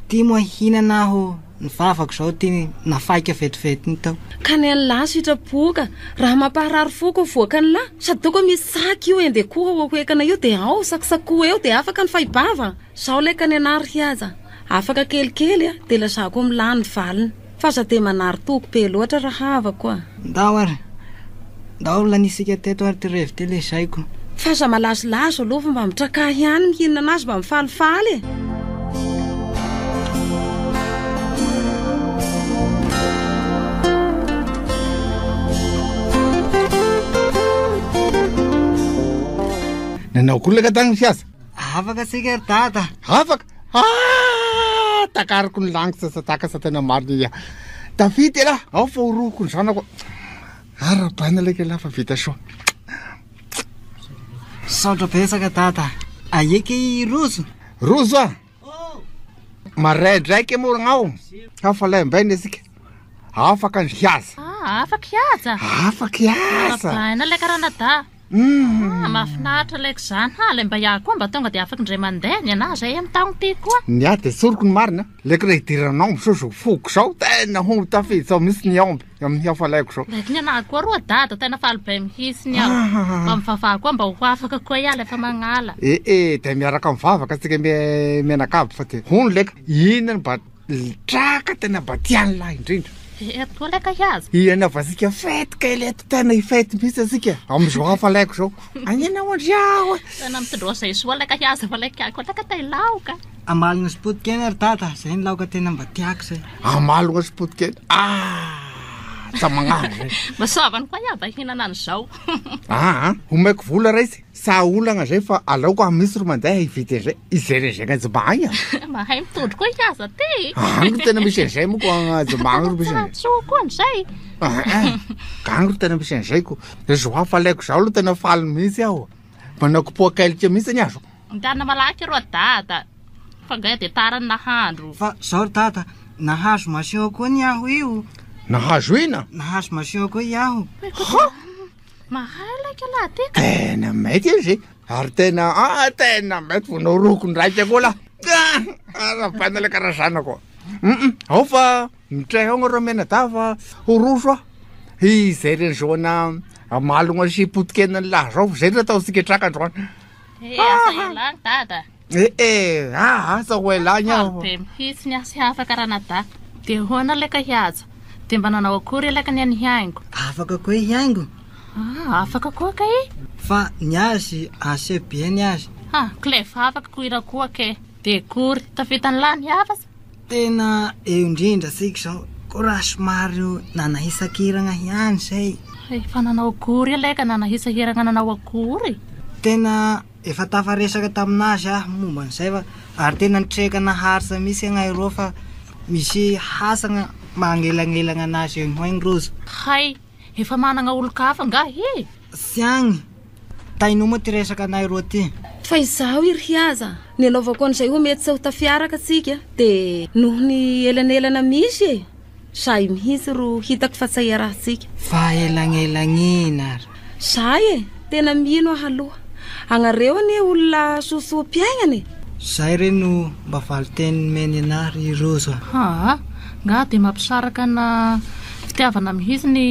Ty moa hihinana aho ny vavako izao ty nafaika vetivety ny tao. Ka ny an'lah sitrapo ka. Raha mampaharary fo ko voakan'lah. Sady toko misy saky io ende koa ao ahoekana io dia ao sakosakoa eo dia afaka ny fahibava. Zao lay ka ny anah ry Haja. Afaka kelikely a, dia lazako amin'lah ny valiny. Fa aza dia manary toky be loatra rahavako a. Ndao ary. Ndao lanisika teto ary ty revy ty le saiko. Fa aza malazolazo aloha fa mba mitrakà ihany mihinana azy mba mifalifaly e. Nanao akory laka tagny ry Haja? Afaka tsika ry dada. Afaka? Ah! Takariko ny langitra sa takatra tena marina ia. Tafita elah, ao fa horohoko ny zanako. Arabaina leka elah fa vita soa. Misaotra betsaka dada. Aieky i Rojo. Rojo ah! Maraindraiky moa ragnao. Hafa laimbaina isika. Afaka ny hiaza. Ah, afaka hiaza. Afaka hiaza. Arabaina leka ranadahy. Ah, mahafinaritra ilay kizana. Ha, ilay mba iaho koa mba tonga dia afaka indray mandeha ny anahy zay amin'ny taogno ty koa. Ny ahy dia tsoriko ny marina, ilay kira idiran'ny omby sao zao foko zao, tena ho tafiditra zao mihitsy ny omby amin'ny hafalaiko zao. Ndraiky ny anahy koa roa dada, tena faly be mihitsy ny aho. Mba mivavaha koa mba ho afaka koa iaho ilay efa magnala. Eh eh, dia miaraka mivavaka tsika mianakavy fa dia hono leka, inona no mba Traka tena mba tian'lah indrindra. Eh, toa ilay kahiaza. Hianaovantsika fety kely eto, tena hifety mihitsy antsika. Amin'izao hafa alaiko izao. Agnena ho andriaho. Tena mitondroa izay soa ilay kahiaza fa ilay kiako ilay katay laoka. Amalona sy potikena ry dada, zay ny laoka tena mba tiako zay. Amalona sy potikena, ah, tsa magnano zay. Mba soavany koa iaho mba hihinana an'izao. Ah, ah, omeko vola raisy. Sa olagna zay fa aleoko aho mihitsy ro mandeha hividy an'izay hijery an'izay agny agny a. Mahay mitondro koa i aza ty. Agny ro tena misy an'izay moko agny Anjomba agny ro misy an'izay. Soa koa an'izay. Ka agny ro tena misy an'izay ko. Zao hafalaiko zao aloha tena faly mihitsy aho. Manao kipoakelika mihitsy ny azo. Ndana malaky ro dada. Fa nga dia tara ny nahandro. Fa zao ry dada, nahazo machine koa ny aho io. Nahazo ina? Nahazo machine koa iaho. Ha! Mahay laika lahy ty ka. Tena mety izy ary tena ah tena mety vao naoroko ndraika koa lah. Ah, arabaina ilay karazanako. Hum, ao fa mitray ao nareo mianadahy fa ho roso aho. Hijery an'izao ana amalogna sy potikena ny lahy zao, zay no ataontsika traka androany. Eh, asa ialagny dada. Eh eh, ah asa ho elagny aho. Faly be mihitsy ny ahy sy hafa karanadahy. Dia hoana ilay kahiaja? Dia mba nanao akory ilay ny an'i Haingo? Afaka koa i Haingo. Ah, afaka koa kay. Fa ny azy assez be ny azy. Ah, clef afaka koa ira koa ke. Dia akory, tafita ny lany hafa sa? Tena eo indrindra tsika izao, koa raha somary nanahisakiragna ihany izay. Efa nanao akory ilay ka nanahisahiragna nanao akory? Tena Efa tafaresaka tamin'azy aho momba an'izay fa ary tena nitreka naharitra mihitsy agnay roa fa misy hasagna magnelagnelagna anazy eo ho egny rozy. Hay, efa managna olon-kafa nga he? Tsy agny. Tainao moa ty resaka anay roa ty. Fa izaho i Riaza, ny anaovako an'izay ho mety tsy ho tafiaraka tsika dia noho ny elanelana misy e! Zay mihitsy ro hitako fa tsy iarahantsika. Fa elagnelagnina ary. Zay e! Tena mino aho aloha. Agnareo anie olona sosoam-piaignana e! Zay re no mba valinteny nomeny anah ry Rojo a. Haa, nga dia mampisaraka na fitiavana mihitsy ny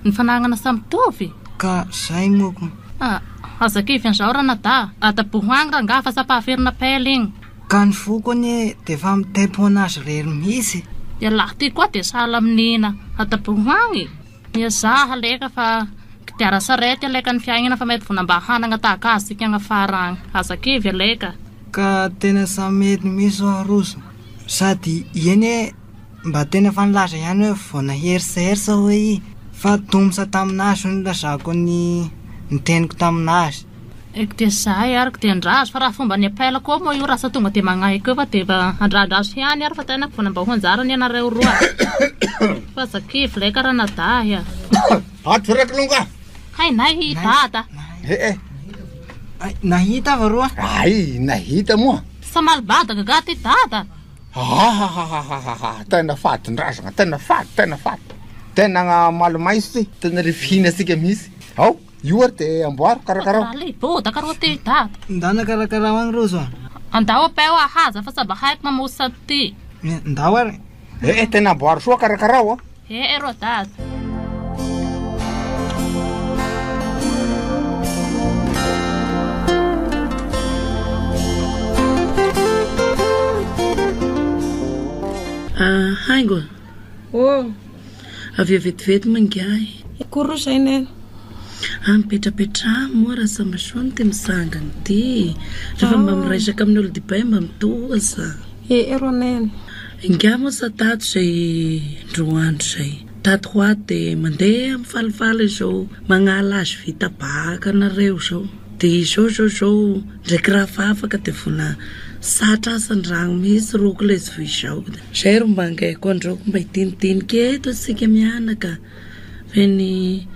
ny fanagnana samy mitovy? Ka zay moa ko. Ah, aza kivy an'izao ranadahy, adaboho agny rangaha fa tsy ampahaverina pelle igny. Ka ny foko anie dia efa mitempo anazy irery mihitsy. Ialahy ty koa dia sahala amin'ina adaboho agny e! Miezaha aleka fa kodiaran-tsarety aleka ny fiaignana fa mety vao mba hanagna tahaka azy tsika agny afara agny. Aza kivy aleka. Ka tena samy mety mihitsy hoa Rojo. Sady eny e, mba tena efa nilaza ihany hoe vao naherisersa hoe i, fa tomsa tamin'azy hono nilazako ny ny teniko tamin'azy. Ek dia zay ary ko dia andraso fa raha fomba ny appel koa moa io raha sa tonga dia magnahy koa fa dia mba andrandraso ihany ary fa tena vao mba ho anjarany ianareo roa fa aza kivy lay ka ranadahy a. Ato reko longa. Hay nahita dada. Eh eh. Nahita va roa? Ay, nahita moa. Samaly badaka ga ty dada. Ahahahahaha, tena fadin-drazana, tena fady, tena fady. Tena malo maiso ty, tena le fihinantsika mihitsy. Ao, io ary de amboaro, karakarao. Raha le bodaka roa ty dada. Ndana karakarao agny Rojo a. Andao ampeo ahaza fa saba haiko mamosa ty. Ndao ary. Eh, eh, tena amboaro soa karakarao a. Eh, eh, rô dada. Ah, haingo. Oh. Avy eo vetivety mangahy. Akory roa zay neny. Ah, mipetrapetraha moa raha samba soa no te misangana ity. Rehefa mba miresaka amin'ny olo-dehibe mba mitoza. Eh, eh, rô neny. Ingahy moa sa tato izay ndroa andro izay. Tato ho ato dia mandeha mifalifaly izao magnala azy vita baka nareo izao. Dia izao izao izao ndraiky raha fa afaka dia vola satra asa ny ragno mihitsy roko ilay izy vao izao. Izay ro mba angaiko androko mba hidinidinika eto isika mianaka. Fa ny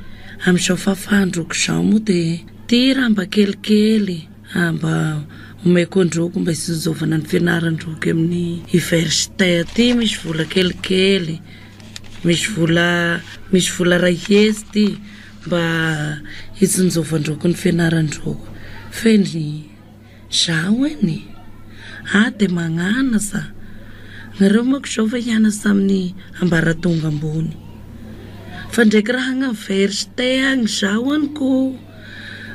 amin'izao fahafahan-droko izao moa dia ty raha mba kelikely. Mba omeko an-droko mba hitsinjovana ny fianaran-droko amin'ny université aty misy vola kelikely, misy vola misy vola ray hetsy ty mba hitsinjovan-droko ny fianaran-droko. Feno zaho eny ah de magnanasa, nareo manko zao fa hianasa amin'ny ambaratonga ambony fa ndraiky raha agny université agny zaho any ko.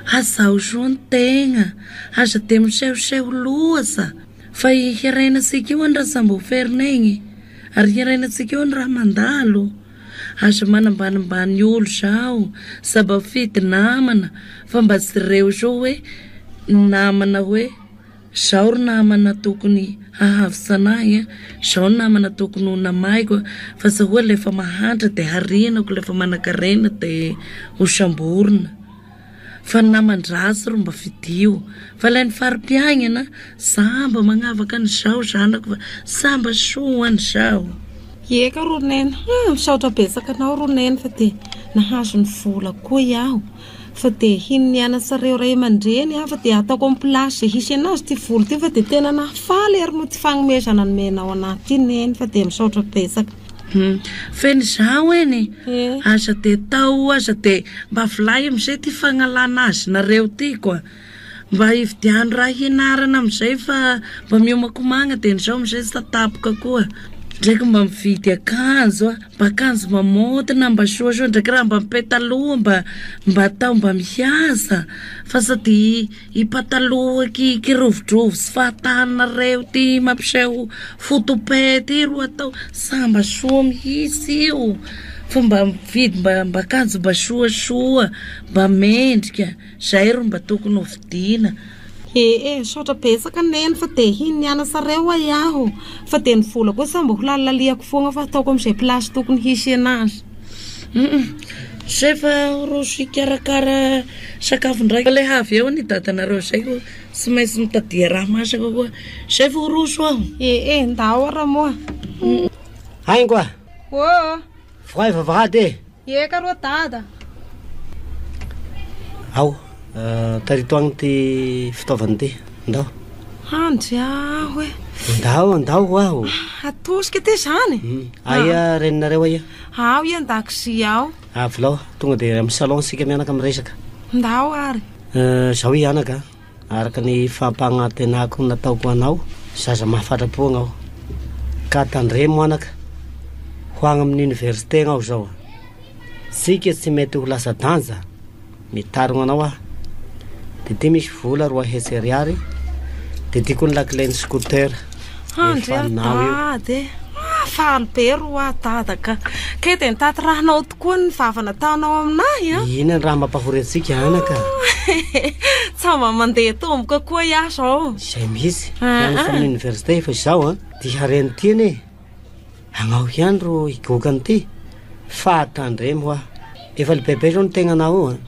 Azaho soa ny tegna, aza de misehoseho loatsa fa i hirenatsika io any raha samboferina igny ary hirenatsika io any raha mandalo, aza manambanimbany olo zao, za mba fidy namana fa mba jereo zao hoe namana hoe zao ry namana tokony hahavitsy anahy a, zao namana tokony ho namaiko fa za hoa lefa mahantra de harinako lefa manakarena de ho samborina. Fa ny naman-dratsy ro mba fidio. Fa ilay ny fari-piaignana, za mba magnavaka an'izao zanako fa za mba soa an'izao. Eka ro neny ah, misaotra betsaka anao ro neny fa dia nahazo ny vola koa iaho fa dia hino ny anatsareo ray aman-dreny aho fa dia ataoko amin'ny place izay hisy anazy ity vola ity fa dia tena nahafaly ary moa ity fagnomezana nomenao anahy ity neny fa dia misaotra betsaka. Hum, feno zaho eny, aza de tao aza de mba vilay amizay ty fagnalana azy nareo ty koa, mba hividiano raha hianarana amizay fa mba miomakomagna de nizao amizay tsy tatapoka koa, ndraiky mba mividy akanjo a, mba akanjo mamôtina mba soasoa ndraiky raha mba mipetaloha mba mba atao mba mihaza fa sady I pataloha ki kirovidrovy sy fahatany nareo ty mampiseho fotope ty ro atao sa mba soa mihitsy io fa mba mividy mba mba akanjo mba soasoa mba mendrika zay ro mba tokony ho vidiana. Ee, misaotra betsaka neny fa te hino ny anasareo ho'a iaho fa dia ny vola koa sa mba ho lalilaliako foagna fa ataoko amin'izay place tokony hisy anazy. Humm zay fa roso hikarakara sakafo ndraiky le avy eo ny dadanareo zay ko tsy maintsy mitadia raha masaka koa zay vao roso aho. Eh eh ndao ara moa. Haingo a! Ô! Voay vavahady e! Eka rô dada. Ao, tarito agny ty fitaovana ty, ndao. Handry aho e. Ndao, ndao ho aho. Atosika ty zany? Aia reninareo aia? Ao ia an-dakozia ao. Avilao, tonga dia amin'ny salon isika mianaka miresaka. Ndao ary. Zao i anaka, araka ny fampanantenako nataoko anao, zaza mahafatra-po agnao. Ka tandremo anaka, ho agny amin'ny université agnao zao. Tsika tsy mety ho lasa danja, mitarogno anao aho. De ty misy vola 200 ariary, de ty koa ny lakilen'ny scooter. Handry Efa anao io. dada e. Faly be roa dada ka. Kay dia nitaty rahanao tokoa ny vava nataonao aminahy a. Inona ny raha mampahory antsika anaka? Tsy mba mandeha tomboka koa iaho zao. Izay mihitsy. Hianatra amin'ny université efa izao an. Ty harena ty anie. Agnao ihany ro higoka an'ity. Fa tandremo hoa. Efa lehibebe zao ny tegnanao io an.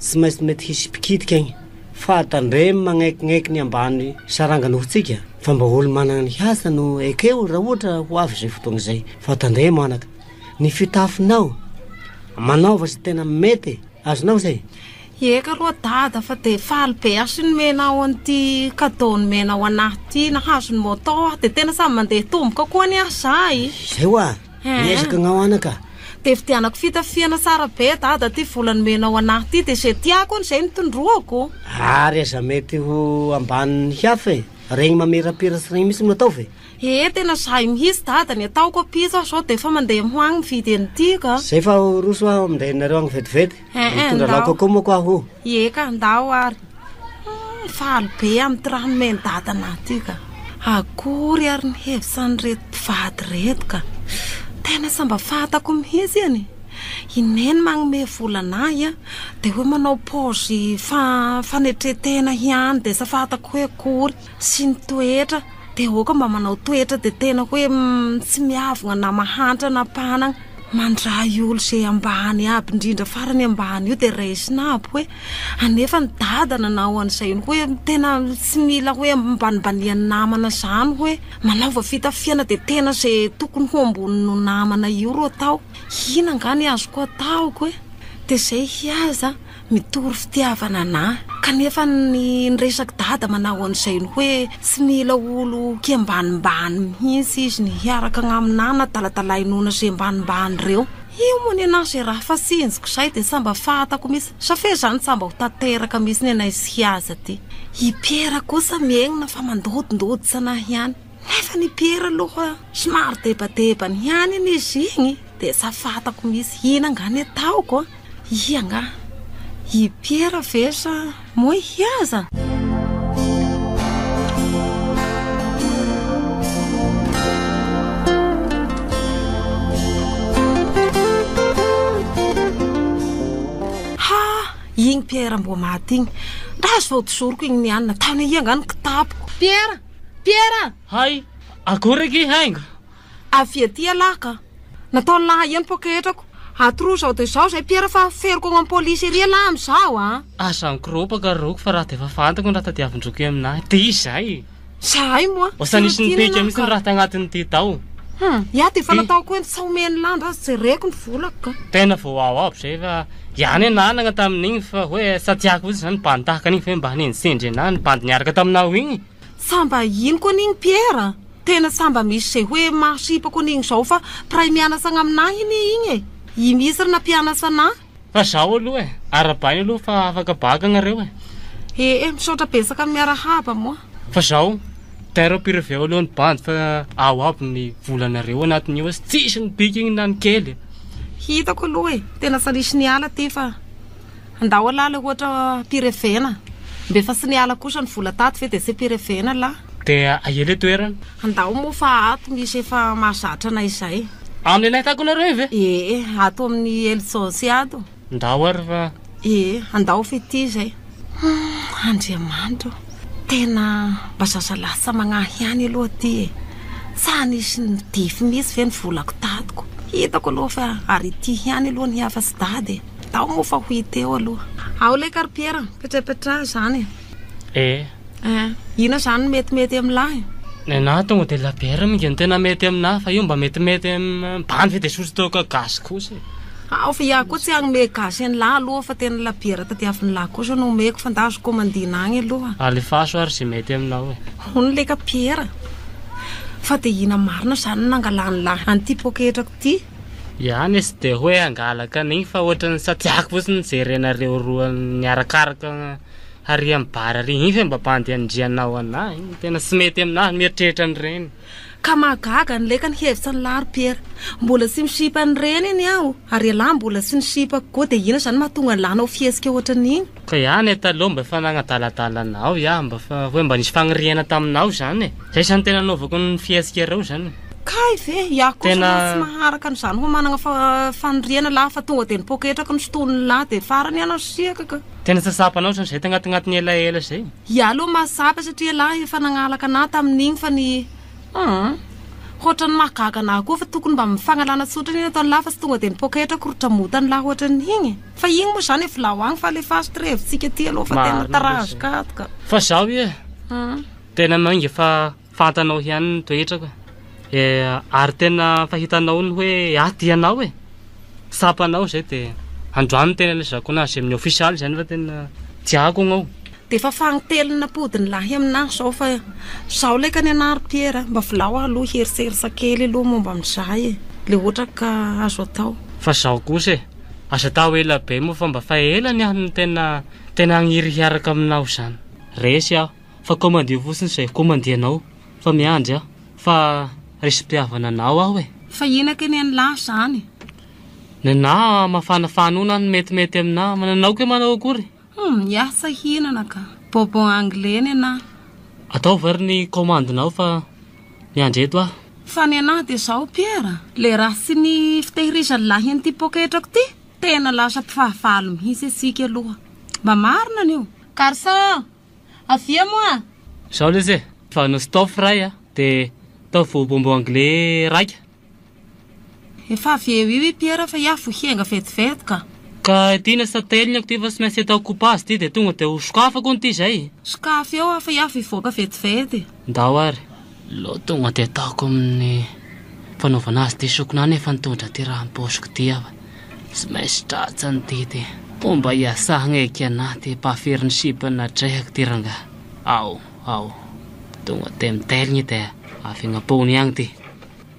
Tsy maintsy mety hisy mpikitika agny. Fa tandremo magnekigneiky ny ambany saranga nohontsika fa mba olo managna ny hasa no ekeo raha ohatra ho avy izay fotoagna izay. Fa tandremo anaka. Ny fitafinao, manaova izay tena mety e. Azonao izay? Eka aloha dada fa dia faly be aho sy nomenao an'ity cadeau nomenao anahy ity, nahazo ny moto aho dia tena samy mandeha tomboka koa anie aho zay. Izay hoa, miezaka agnao anaka. Dia vidianako fitafiana tsara be dada ity vola nomenao anahy ity dia izay tiako hono izay no tondroako. Ary aza mety ho ambanin'ny hafa e, regny mamirapiratsy regny mihitsy no ataovy e. Ee tena zahay mihitsy dada ny ataoko ampitso aho zao de efa mandeha ho agny mividy an'ity ka. Zay fa ho roso aho minday anareo agny vetivety. Eh, eh, Mitondra ndao. laoka koa moa ko aho. Ie ka ndao ary. Hum, faly be amin'ity raha nomen'i dada anah ty ka. Akory ary ny hevitsan'ireto mpivady ireto ka. Tena tsy mba fantako mihitsy anie. I Neny magnome vola anahy a, de hoe manao paozy fa- fanetren-tena ihany de tsy fantako hoe akory. Sy ny toetra. Dia aoka mba manao toetra dia tena hoe tsy miavogna na mahantra na mpanagna. Mandray olo ze ambany aby indrindra farany ambany io dia raisina aby hoe anefa ny dada nanao an'izay hoe tena tsy mila hoe ambanimbanian'ny namana zany hoe manaova fitafiana dia tena ze tokony ho ambonin'ny namana io ro atao. Ina nga ny azoko ataoko e? Dia zay hiaza. Mitory fitiavana anah kanefa ny resak'i dada manao an'izay ny hoe tsy mila olo kiambanimbany mihitsy izy ny hiaraka agnaminah na daladalainona ze ambanimbany reo. Io moa ny anah ze raha fa tsinjoko zay de tsa mba fantako mihitsy sa fe zany tsa mba ho tanteraka mihitsy ny anay sy hiaza ty. I Piera kosa miegnina fa mandodindoditra anah ihany. Nefa ny Piera aloha somary debadebany ihany anie izy igny de tsa fantako mihitsy ina angaha ny ataoko a! Ia angaha i Piera ve sa moa hihaza? Ha! Igny Piera mbo maty igny, ndazo fa ho tsoriko igny niany nataony ia angaha ny kitapoko. Piera! Piera! Hay, akory akia haingo? Avia aty ialahy ka. Nataon'i lahy eny poketrako. Atoroy izao dia izao izay Piera fa feriko ao amin'ny polisy ery ialahy amin'izao a! Aza mikoropaka ry Roky fa raha dia efa fantako ny raha tadiavin-dRoky aminahy. Dia izay! Zahay moa. Osa nisy nipika mihitsy ny raha tagnatin'ity tao. Hum, ya dia efa nataoko hoe tsy omen'i lahy ndra jereko ny volako ka. Tena vao ao aby zay fa ihany ananagna tamin'igny fa hoe sa tiako fotsiny zany bandy tahaka an'igny fa hoe mba hanendritsendry anahy ny bandy niaraka taminao igny. Sa mba ino koa an'igny Pierre a? Tena sa mba misy izay hoe mahasipako an'igny zao fa mpiray mianatra agnaminahy anie igny e! I mihitsy ry nampianatra anahy. Fa zao aloha e, arahabaina aloha fa afaka baka nareo e. Ee, misaotra betsaka miarahaba moa. Fa zao, tairo ampireveo aloha ny bandy fa ao aby ny volanareo anatin'io sy tsisy ny bika igny na ny kely. Hitako aloha e, tena tsy nisy niala ty fa. Andao alah le ohatra pirevena. Mba efa tsy niala kosa ny vola tato ve dia tsy pirevena lah. Dia aia le toerana? Andao moa fa ato misy efa mahazatra anay izay. Amin'ny nahitako anareo iny ve? Ee, ato amin'ny Eljossy ato. Ndao ary fa. Ee, andao fa ity izay. Humm, Andriamanitra ô! Tena mba zazalahy tsy magnahy ihany aloha ity e! Tsa nisy nidify mihitsy ve ny volako tatoko? Hitako aloha fa ary ity ihany aloha ny hafa sy dada e! Tao moa fa ho hita eo aloha. Ao ilay karipiera, petrapetraha izany e. Eh. Eh, inona izany no metimety amin'lahy? Nenaha tonga dia labiera minga no tena mety aminahy fa io mba metimety am bandy ve dia sotro toaka gasy kosa e. Ao fa iah koa tsy hanome gasy an'lah aloha fa tena labiera tadiavin'lah kosa no omeko fa ndà azo komandina agny aloha. Alefaso ary ze mety aminao e. Hono le kapiera, fa dia ina marina izany no nangalan'lah an'ity poketrako ity? Ihany e, tsy dia hoe hangalaka an'igny fa ohatran'ny sa tiako fotsiny ny jerenareo roa niarakaraka ary amin'ny bar ary, igny ve mba bandy anindrianao anah igny, tena tsy mety aminahy ny mieritreritra an'ireny. Ka mahagaga ny leka ny hevitra ny lahy ry Piera. Mbola tsy misipa an'ireny anie aho, ary ialahy mbola tsy nisipako koa dia inona izany mahatonga an'lah hanao fihetsika ohatran'igny? Ka ihany e, taloha mba efa nagnadaladala anao iaho, mba fa hoe mba nisy fagniriana taminao izany e, zay izany tena nanaovako ny fihetsika ireo izany. Kay ve? Iaho kosa Tena- aloha tsy maharaka an'izany ho manana fa- faniriana lahy fa tonga dia ny poketrako no sintonin'ny lahy dia farany ianao siaka ka. Tena tsy tsapanao zany zay tagnatignatin'ny elaela zay. Iaho aloha mahatsapa satria lahy efa nagnalaka anah tamin'igny fa ny Hum. Hoatran'ny mahagaga anah koa fa tokony mba mifagnalana tsotra anie nataon'ny lahy fa tsy tonga dia ny poketrako ro dramotany lahy hoatran'igny e. Fa igny moa izany e vilao agny fa alefaso ty revitsika ty aloha fa tena Marina aloha tarazoka zay. ato ka. Fa zaho ie, Hum. tena mainga fa fantanao ihany ny toetrako e. Ary tena fa hitanao ny hoe ahy tia anao e. Tsapanao izay dia androany no tena ilazako anazy amin'ny ofisialy izany fa tena tiako agnao. Dia efa fanintelony nampodiny lahy aminahy izao fa izao leka ny anah ry Pierre a! Mba vilao aho aloha hieritreritra kely aloha momba an'izay e! Le ohatra ka azo atao. Fa izao kosa e! Aza atao ela be moa fa mba fa ela ny ahy no tena tena hagniry hiaraka aminao izany. Resy aho fa komandio fotsiny izay komandianao fa miandry aho fa resim-pitiavana anao aho e! Fa inona kay ny an'lah izany? Nenah mafanafana ona no metimety aminah, nanao kay manao akory? Hum, hiasa hihinana ka. Bonbon anglais nenah. Ataovy ary ny commande-nao fa miandry eto aho. Fa nenah dia zao Pierre, le raha tsy ny fitehirizan'ny lahy an'ity poketrako ty, tena lasa mpifahavalo mihitsy isika aloha. Mba marina an'io. Garçon! Avia moa! Zao lesy e, fa hanao stop ray a, dia ataovy bonbon anglais raika. Efa avy eo io i Pierre fa iaho vao hiainga vetivety ka. Ka ity na sa telina ko ty fa tsy maintsy atao coupage ty dia tonga dia ho sokafako hono ty zay. Sokafy eo aho fa iaho vao hivoaka vetivety. Ndao ary. Lo tonga dia ataoko amin'ny fanaovana azy ty sokina nefa nitondra ty raha am-paosiko ty aho fa tsy maintsy tratsany ty ty. Fomba iasagna eky anah ty mpahafiry ny sipa natrehako ty rangahy. Ao, ao. Tonga dia miteligny dia avy agnampony agny ty.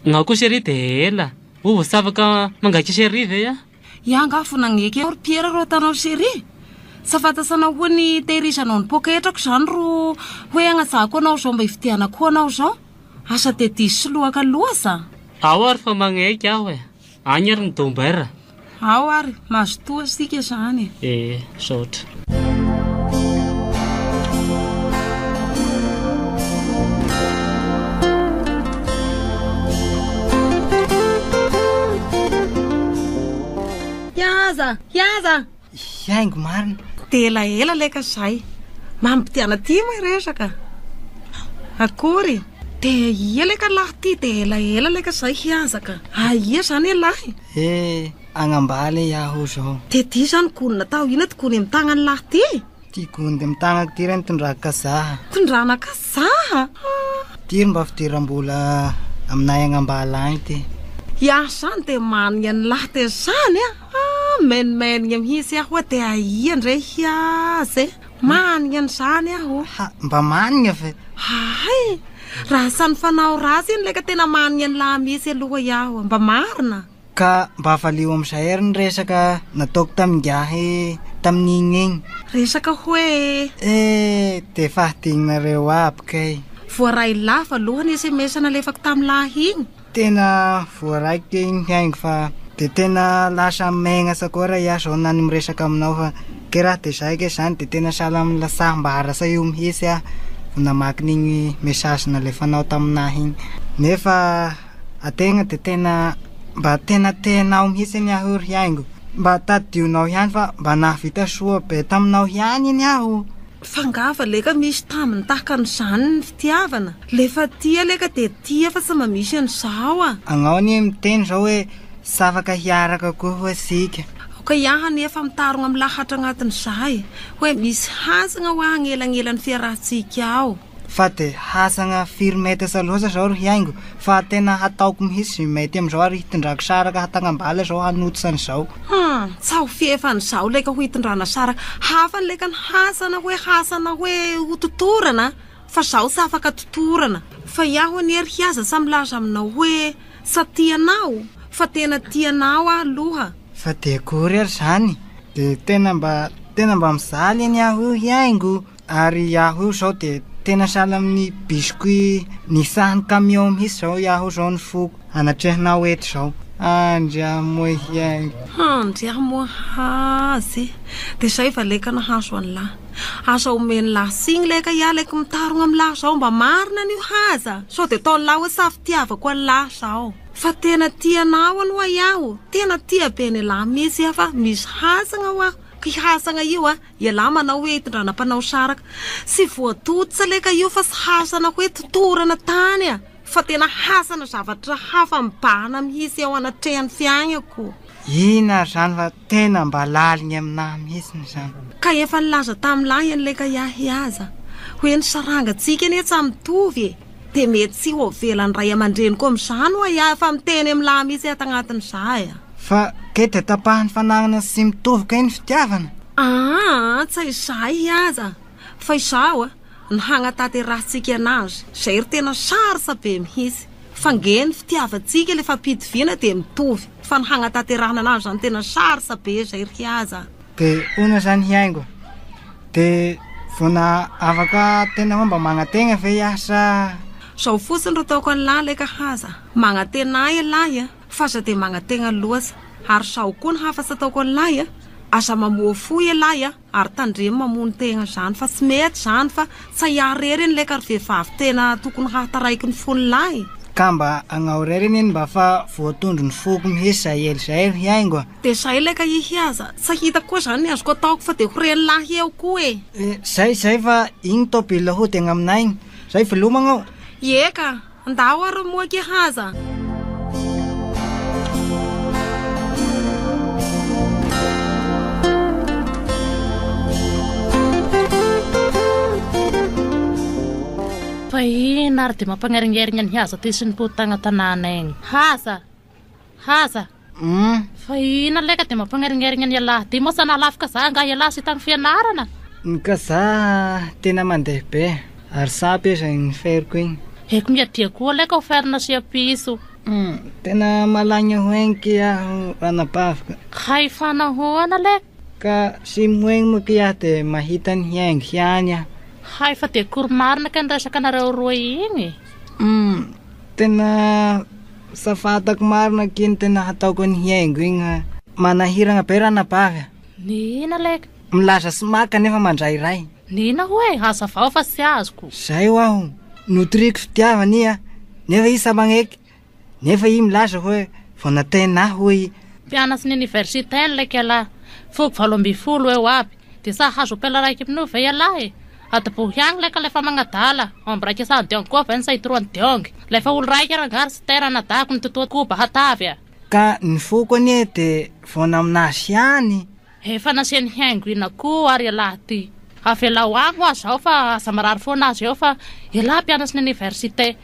Gnao koa chérie de ela. Oa tsy afaka mangaika chérie ve ah? Ia angaha vao nagneky aho ry Pierre rô atanao chérie? Sa fantatsanao hoe ny tehirizanao ny poketrako izany ro hoe agnajako anao izao mba hividianako ho anao izao? Asa de diso soloaka loza? Ao ary fa magneky aho e. Agny ary ny domber. Ao ary, mazotoa isika izany e. Ee, misaotra. Hihaza! Hihaza! Hihaingo marina. Dia elaela leka zay. Mampidiana aty moa resaka. Akory. Dia ia leka lahy ty dia elaela leka zay hihaza ka. Aia zany ialahy? Eh, agnambaly iaho zao. Dia ty zany gony natao ina ty gony amin'ny tagnan'ny lahy ty? Ty gony de amin'ny tagnako ty re nitondrako kazaha. Tondrana kazaha? Ty ry mba fidiram-bola aminay agnambaly agny ty. Iaho zany dia manigna ny lahy teo zany a! Ah, menimenigna mihitsy aho hoa dia aia ndre hiaza e! Manigna an'izany aho. Ha, mba manigna ve? Hay! Raha samy fanao ratsy iny leka tena manigna ny lahy mihitsy aloha iaho, mba marina? Ka mba valio amin'izay ary ny resaka nataoko tamin'ingahy tamin'igny igny. Resaka hoe? Eh, de efa hadinonareo aby kay. Voaray lava aloha ny sms nalefako tamin'ny lahy igny. Tena voaraiko igny haingo fa de tena lasa megnatsa koa raha iaho zao na ny miresaka aminao fa ke raha de zay ke zany de tena sahala amin'ny lasaham-barasa io mihitsy aho vao namaky n'igny message nalefanao taminahy igny. Nefa ategna de tena mba tena tenao mihitsy anie aho io ry haingo. Mba tadidionao ihany fa mba nahavita soa be taminao ihany anie aho. Fa nga va leka misy tambiny tahaka an'izany ny fitiavana? Lefa tia leka dia tia fa tsy mba misy an'izao a! Agnao anie miteny zao hoe tsy afaka hiaraka koa hoa tsika. Aoka iaho anefa mitarogna milahatra agnatin'izay hoe misy hatsagna hoa agnelagnelan'ny fiarahantsika ao. Fa de hasagna firy metatra loatra zao ry haingo fa tena hataoko mihitsy ze mety amizao ary hitondrako saraka hatagnambala zao hanototra an'izao. Hum, tsa ho fiefan'izao leka ho hitondrana saraka hafa ny leka ny hasana hoe hasana hoe ho totorana fa zaho tsy afaka totorana fa iaho anie ry hiaza sa milaza aminao hoe sa tia anao fa tena tia anao aho aloha. Fa de akory ary zany? De tena mba tena mba mijaly anie aho io hiaingo. Ary iaho io zao de tena sahala amin'ny biscuit nisahan'ny camion mihitsy zao iaho zao ny foko anatrehanao eto zao. Andry moa hiaingo. Andry moa hazy. De zay va leka nahazo an'lah. Aza omen'lah signy leka ia leky mitarogna am'lah zao mba marina an'io haza. Sao de ataon'lah hoe sa fitiavako an'lah zao. Fa tena tia anao aloha iaho. Tena tia be an'ialahy mihitsy aho fa misy hasagna ho aho. Ka i hasagna io a, ialahy manao hoe itondrana mpanao saraka. Tsy voatotsa leka io fa tsy hasana hoe totorana tany a. Fa tena hasana zavatra hafa mibahana mihitsy eo anatrehan'ny fiaignako. Ina ary zany fa tena mba laligny aminahy mihitsiny zany. Ka efa nilaza tamin'lahy an'ilay kahiahy aza hoe ny sarangantsika anie tsa mitovy e! Dia mety tsy ho avelan'ny ray aman-dreniko amin'izany ho'a iaho efa miteny amin'lahy mihitsy ato agnatin'izay a! Fa kay dia tapahan'ny fanagnana sy mitovy kay ny fitiavana? Aa tsa izay aza fa izaho a! Ny hagnatanterahantsika anazy, zay ry tena sarotra be mihitsy. Fa nge ny fitiavantsika le fampitoviana dia mitovy, fa ny hagnatanterahana anazy zany tena sarotra be zay ry haja. De ona zany hiaingo? De vao na afaka tena hoe mba magnategna ve iaho sa? Zao fotsiny ro ataoko an'lah leka haja, magnatena ahy elah a, fa aza de magnategna loatsa, ary zao koa ny hafatsy ataoko an'lah a, aza mamoa fo elah a, Ary tandremo mamono tegna zany fa tsy mety zany fa tsa iah rery anie ka ry vehivavy tena tokony hahataraiky ny fony lahy. Ka mba agnao rery anie mba fa voatondro ny foko mihitsy zay ela zay ry haingo a. De zay lay ka ihy aza tsa hitako koa zany ny azoko ataoko fa de ho reny lahy eo koa e. Zay zay fa igny tôbila hody agny aminay igny. Zay veloma agnao. Ie ka. Ndao ary moa akia haza. Fa ina ary dia mampagneringerigna ny haza ty sy ny mpody tagna tanàna igny. Haza! Haza! Fa ina leka dia mampagneringerigna ny ialahy ty moa sa nahalafika za angaha ialahy sy tagny fianarana? Ny ka za tena mandeha be ary sapy aza igny feriko igny. Eko miadia koa leka ho fer nasia piso. Tena malagna hoenky aho ranabaviko. Hay fa nahoana leka? Ka sy moegny moa ki aho de mahita ny hiaingo ihany aho. Hay fa dia akory marina kay ny resaka nareo roa igny? Tena Sa fantako marina akia ny tena hataoko an'i Hiaingo igny a. Manahiragna be ranabavy a. Nina leka. Milaza sy maka nefa mandrairay. Nina hoe hazavao fa tsy azoko. Zay ho aho. Notoriko fitiavana i a. Nefa i sa magneky. Nefa i milaza hoe vao natena ahy hoy i. Mpianatry ny université ny leka ialahy. Foko 18 eo aby. Dia sa hahazo ampela raiky amin'io ve ialahy e? Atobohy agny lay ka lefa magnadala, omby raika sady diôngy koa ve ny sahitroany diôngy? Lefa olo raika rangahy ry Stera anadahiko nitotoa koba hatavy a! Ka ny foko anie de vao naminazy ihany. Efa nasiany haingo ina koa ary ialahy ty. Avelao agny hoa zao fa aza marary foana azy eo fa ialahy mpianatry ny université.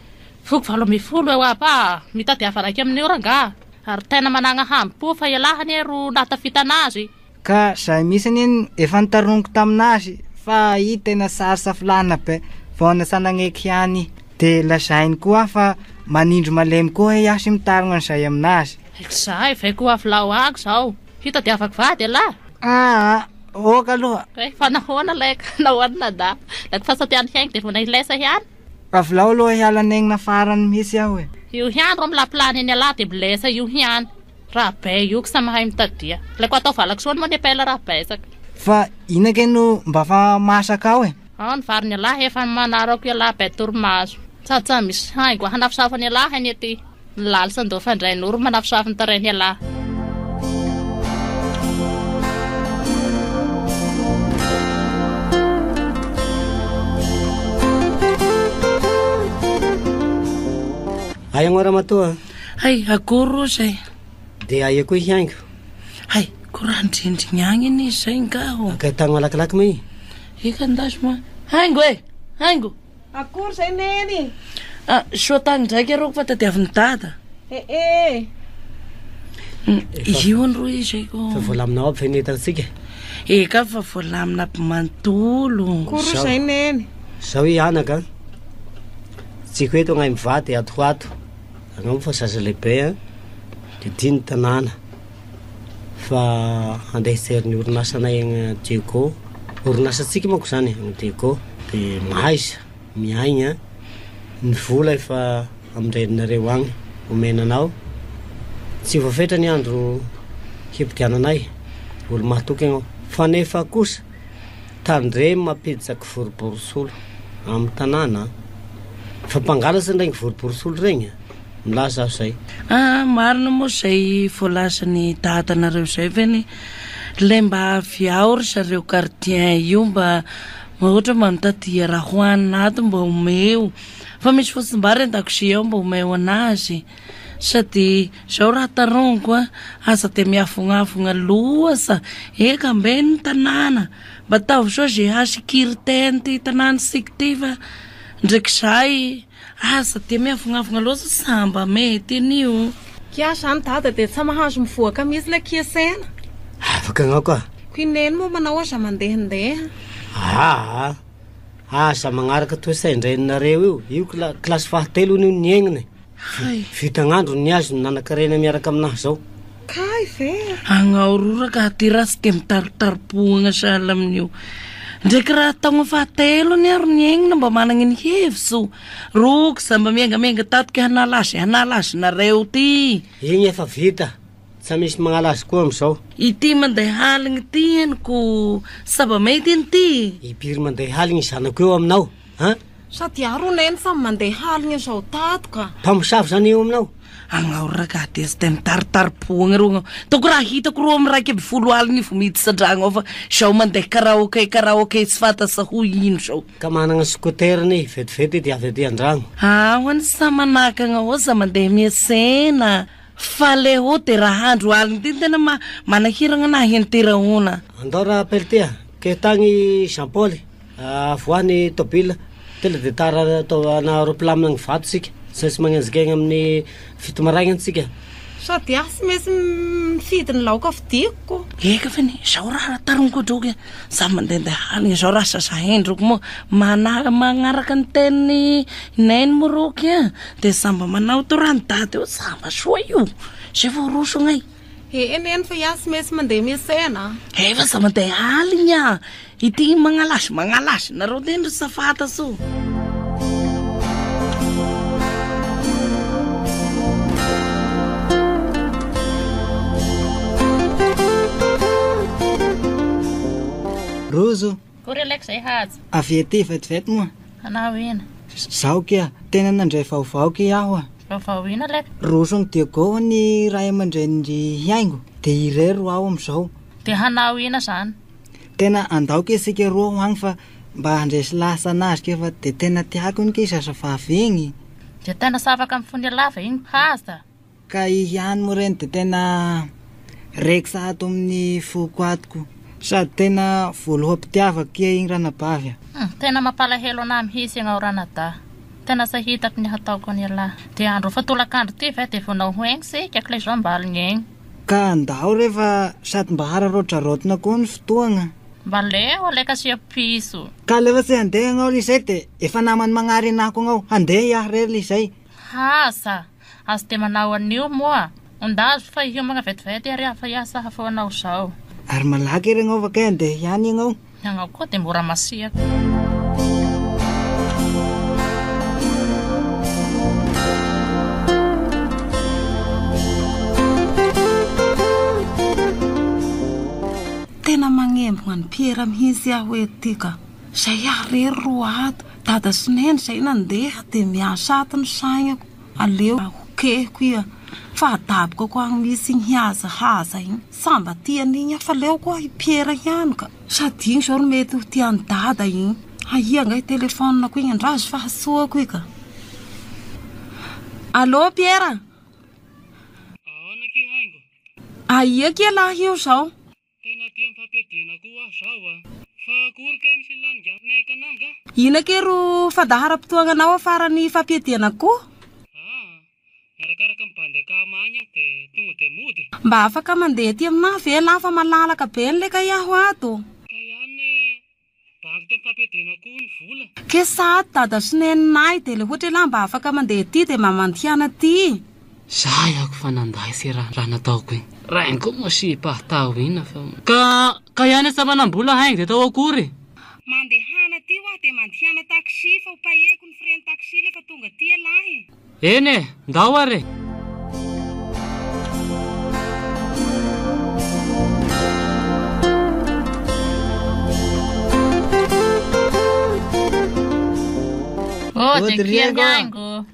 Foko 18 eo aby ah! Mitadiava raika amin'io rangahy. Ary tena managna hambo-po fa ialahy anie ro nahatafita anazy. Ka zay mihitsy anie no efa nitaroniko taminazy fa i tena sarotra filana be vao nasa nagneky ihany i. De lazainy koa aho fa manindry malemy koa he aho sy mitarogna an'izay aminazy. Zay ve koa avilao agny zao? Hitadiavako vady ialahy? Aa, ok aloha. Eh, fa nahoana lay ka nahoana nandà? Lay fa sa tian'i Haingo dia vao nahilesa ihany? Avilao aloha hiala nenina farany mihitsy aho e. Io ihany ro milaplany eny ialahy dia milesa io ihany. Rabe io ksa mahay mitadia. Ilay ko atao valakisoany moa ny appel raha betsaka. Fa ina kay no mba fa masaka ao e? Ao ny varin'ialahy efa manarako ialahy be torimaso. Sady tsy misy haingo hanafosafo an'ialahy anie ty. Ny lalitra andoha fandrain'oro manafosafo ny tarehin'ialahy. Aia moa ramatoa a? Hay, akory roa zay. Dia aia koa i Haingo? Hay, ko raha ndrindrigny agny anie zay nga ô. Ka tagny malakilaky moa i? Eka ndaso moa. Haingo e! Haingo! Akory zay neny? Ah, soa tagny ndraiky arô fa tadiavin'i dada. Eh eh! Io any roa izy zay ko. Fa voalamina ao aby ve ny entantsika? Eka fa voalamina aby manontolo. Akory roa zay neny? Zao i anaka a. Tsiko eto agnay mivady ato ho ato. Anao moa fa zaza lehibe an, dia tia ny tanàna. Fa handeha hijery ny orinasanay agny Diego, orinasantsika manko zany agny Diego. Dia mahaiza miaigna, ny vola efa amin-dreninareo agny omena anao. Tsy voafetra ny andro himpodiananay, olo mahatoky agnao. Fa nefa kosa, tandremo mampiditra kivoriborisolo amin'ny tanàna an! Fa mpangalatra regny voriborisolo regny an! Milaza aho zay. Aa marina moa zay voalazan'i dadanareo zay ve ny le mba avy ao ry zareo gardien io mba ohatra mba mitadia raha hohanina ato mba omeo fa misy fotsimbary an-dakozia ao mba omeo anazy sady zao raha tarongo a aza de miavognavogna loza eka ambeno ny tanàna mba ataovy soa ze ha sécurité an'ity tanàna isika ty fa ndraiky zay Aza dia miavognavogna loatra sa mba mety anio. Kia zany dada dia tsa mahazo mivoaka mihitsy le kia sena. Afaka agnao ka. Ko i neny moa manao aza mandehandeha. Aa aza magnaraka toe-tsain-dreninareo io, io kilasy fahatelo hono io niaignana e. Hay. Vita agn'andro ny azy no nanankarena miaraka aminahy zao. Kay ve? Agnao roraka aty raha tsy dia mitarotaropohagna sahala amin'io. Ndraiky raha taogna fahatelony ary niaignana mba managna ny hevitso. Roko za mba miengamienga tato ke hanala azy hanala azy nareo ty. Igny efa vita, tsy misy magnala azy koa amizao. Ity mandeha aligny ity henoko saba-mety iny ty. Impiry mandeha aligny zanako eo aminao an? Sady aro neny samy mandeha aligny zao tato ka. Mpamosavy zany eo aminao? Agnao ragah de tsy de mitaritari-poagna rô agnao. Ataoko raha hitako rô amy 11 aligny io vao miditra andragno ao fa zao mandeha karaoke karaoke tsy fantatsa ho ino zao. Ka managna scooter ny vetivety de avy aty andragno. Ahoana sa manakagna ao za mandeha miatsena fa le ho de raha andro aligny ty tena ma manahiragna anahy iny ty rahona. Andao raha peltia, ke tagny Jean Paul. Avoahy ny tôbila, telo dia tara atao ana ropilamina agny Ivato tsika, tsy maintsy magnenjika egny amin'ny 7 maraigna tsika. Sady aho tsy maintsy mifidy ny laoka fidiko. Eka fa ny zao raha taroniko droky za mandehandeha aligny zao raha sasa hendriko moa mana magnaraka ny tenin'i neny moa roky a de za mba manao to raha ny dada eo za mba soa io zay vao roso gnay. Ee neny fa iaho tsy maintsy mandeha miatsena a. Efa za mandeha aligny a. Ity magnalazy magnalazy nareo teny ry safata so. Rojo. Akory Alex zay haja. Avy ety vetivety moa. Hanao ina? Zaho kia, tena nandray vaovao kia aho a. Vaovao ina Alex? Roso ny Diego ny ray aman-drenin-dry Haingo dia irery ro aho amin'izao. Dia hanao ina zany? Tena andao ke isika roa ho agny fa mba handresy lahatra anazy ke fa de tena tiako iny ke zazavavy igny. Dia tena tsy afaka mifono lava igny haza. Ka i ihany moa reny de tena reksa ato amin'ny foko ato ko. Sady tena voaloham-pitiavako kia igny ranabavy a. Hum, tena mampalahelo anah mihitsy ianao ranadahy. Tena tsy hitako ny hataoko an'ialahy. Dia andro efa tolakandro ity ve dia vao nao ho egny sika k'ilay zao mba aligny egny. Ka ndao re fa sady mba hararaodraraotina koa ny fotoagna. Mba aleo aleka asia piso. Ka alefa tsy handeha agnao ry zay de efa namany magnary anako agnao, handeha iaho rery ry zay. Asa! Aza de manao an'io moa. Ndazo fa hiomagna vetivety ary aho fa hiasa hafoanao zao. Ary malaky ery agnao fa kay handeha ihany agnao. Ny agnao koa de mora masiaka. Tena magnembogna an'i Piera mihitsy aho eto ty ka. Zay aho rery ro ato, dada sy neny zay nandeha de miasa ato ny saignako. Aleo hokehiko iha fa adabokako agny mihitsy igny hihazahaza igny. Sa mba tia an'igny aho fa aleo koa i Piera ihany ka. Sady igny zao no mety ho tian'i dada igny. Aia angaha i telephone-ko igny andrazo fa hatsoako i ka. Allô Piera? Ahoana akia haingo? Aia akia lahy io zao? Tena aty am fampiadiana koa aho zao a! Fa akory kay misy laninga maika anah nga? Ina kay ro fandaharam-potoagnanao afaran'ny fampiadiana akoho? Aa! Miarakaraka am bandy akama agny aho de tonga de mody. Mba afaka mandeha aty aminah ve lah fa malalaka be anle kay aho ato? Kay any e! Banky teo am fampiadiana akoho ny vola. Ke sady dada sy neninay de le ohatra elah mba afaka mandeha aty de mba mandihana aty. Zay ako fa nandahy se raha raha nataoko igny. Rainy koa moa sipa atao ina fa. Ka ka ihany aza manam-bola haingo de atao akory e. Mandehana aty hoa de mandihana taxi fa ho payeko ny frais ny taxi lefa tonga aty elah e. Eny e, ndao ary e. Ody Ody haingo.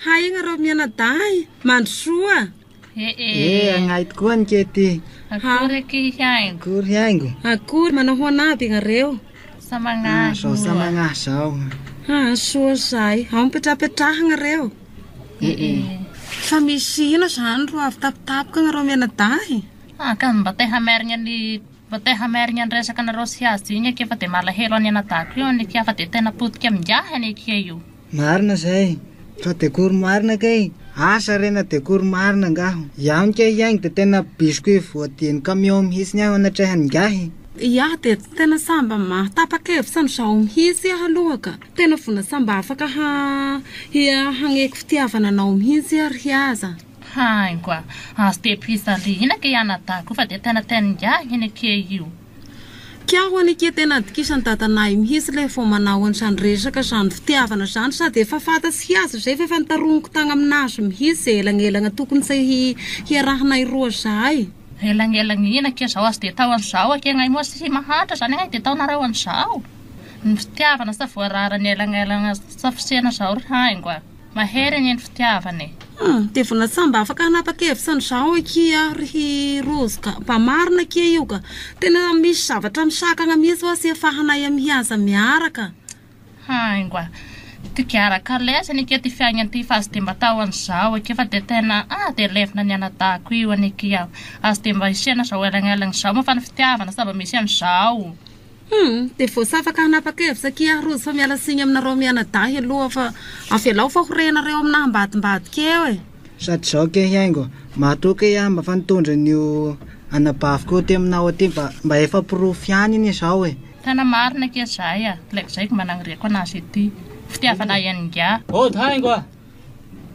Hay ianareo mianadahy, mandrosoa. Eh, agnay tokoa ny kety. Akory aky haingo. Akory haingo. Akory manao ho anaby ianareo. Samagnahy. Ah, zao samagnahy zao. Ah, soa zay. Ao mipetrapetraha ianareo. Eh. Fa misy ino zany ro avy tapitapoka ianareo mianadahy? Ah, ka mba te hamerigna ny mba te hamerigna ny resaka anareo sy azy igny akia fa de malahelo any anadako io any akia fa de tena potika amingahy any akia io. Marina zay. Fa dekory marina kay. Asa rena dekory marina ngaho. Iaho nke hiaingo de tena biscuit voadian'ny camion mihitsy aho anatrehan'ny ngahy. Iaho de tena samba mahatapa-kevitra an'izao mihitsy aho aloha ka. Tena vona samba afaka ha hi- hagneky fitiavana anao mihitsy aho ry aza. Haingo a, azo te pizaliana ke anadako io fa de tena teningahy any akia io. Kiaho any akia tena adikisany dadanay mihitsy le vao manao an'izany resaka zany fitiavana zany sady efa fantatsy hiaza zay fa efa nitaroniko tagna aminazy mihitsy zay elagnelagna tokony tsy hi- hiarahanay roa zay. Elagnelagnina akia zao azo de tao an'izao akia agnay moa sy mahantra zany agnay de taonareo an'izao. Ny fitiavana sa voarara ny elagnelagna sa fisena zao ry haingo a. Mahery anie ny fitiavana e. De vona samba afaka hanapa-kevitra an'izao akia aho ry Rozy ka. Mba marina akia io ka. Tena misy zavatra misakana mihitsy hoa sy afahanay mihaza miaraka. Haingo a. Ty kiaraka lesy anie akia ty fiaignana ty fa azo de mba tao an'izao akia fa de tena ah de levona ny anadako io anie akia. Azo de mba isiana zao elagnelagna zao moa fa ny fitiavana sa mba misy an'izao. De vao tsy afaka hanapa-kevitra akia aho Rozy fa miala tsiny aminareo mianadahy aloha fa avelao fa ho renareo aminahy ambadimbadika eo e. Sady zao ke haingo, matoky aho mba fa nitondra an'io anabaviko io aty aminao aty mba mba efa porofo ihany iny izao e. Tena marina akia zay a, ilay zaiko mba nagniriako anazy ity. Fitiavana ihany nga. Ody haingo a!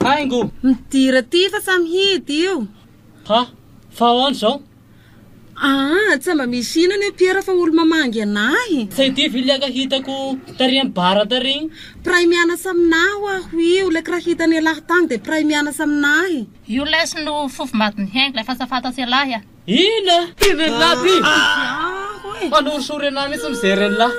Haingo! Midira aty fa samy hidy io. Ha! Fa ahoana izao? Ah, tsy mba misy inona io Pierre fa olo mamangy anahy. Tsy ity viliaka hitako tary amin'ny bara tary igny. Mpiray mianatra aminahy ho aho io, ilay kiraha hitany ialahy tagny dia mpiray mianatra aminahy. Io lesy no fofo madiny haingo ilay fatsafatatsa ialahy a. Ina? Ina ny ty? Manorisory anahy mihitsy mijery an'lah.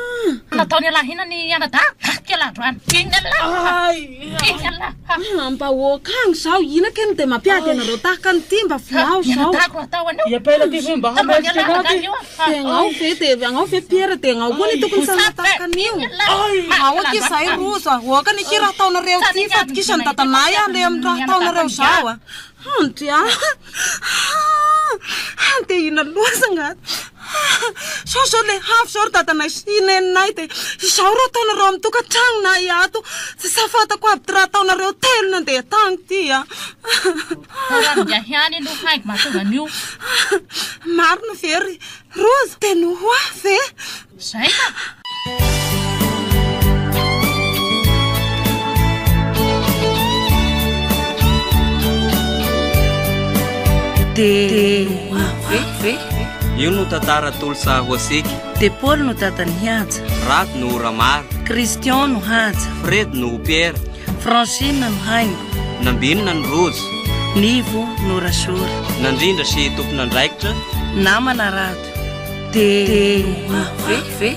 Nataony ialahy ina ny anadahy? Ha, kely androany. Ina ialahy? Ina ialahy? Ambahoaka agny zao, ina keny dia mampiady anareo tahaka an'ity mba volao zao. Anadahako atao an'io. Iapela ty ve mba hamelika anao ty? Dia agnao ve, dia agnao ve Pierre, dia agnao koa ny tokony tsy tahaka an'io. Ao akia zay Rojo a, oaka ny akia raha ataonareo ty fa atokisan'ny dadanay aho le amin'ny raha ataonareo zao a. Andry a, dia ina loza nga. Zao zao le avy zao ry dadanay sy neninay dia izao raha ataonareo amin'ny tokantranonay ato. Tsy safatako aby ty raha ataonareo telo nandeha tagny ty a. Raha ihany no haingo mahatonga an'io. Marina ve ry Rojo? Dia noho ahy ve? Zay ka. Dia ve? Io no tantara tolosa ho antsika. De Paul no dadan'i Haja. Rado no Ramara. Christian no Haja. Fred no Pierre. Francine no Haingo. Nambinina ny Rojo. Nivo no Rasora. Nandrindra sy tompon'andraikitra. Namana Rado. Dia ve? Ve?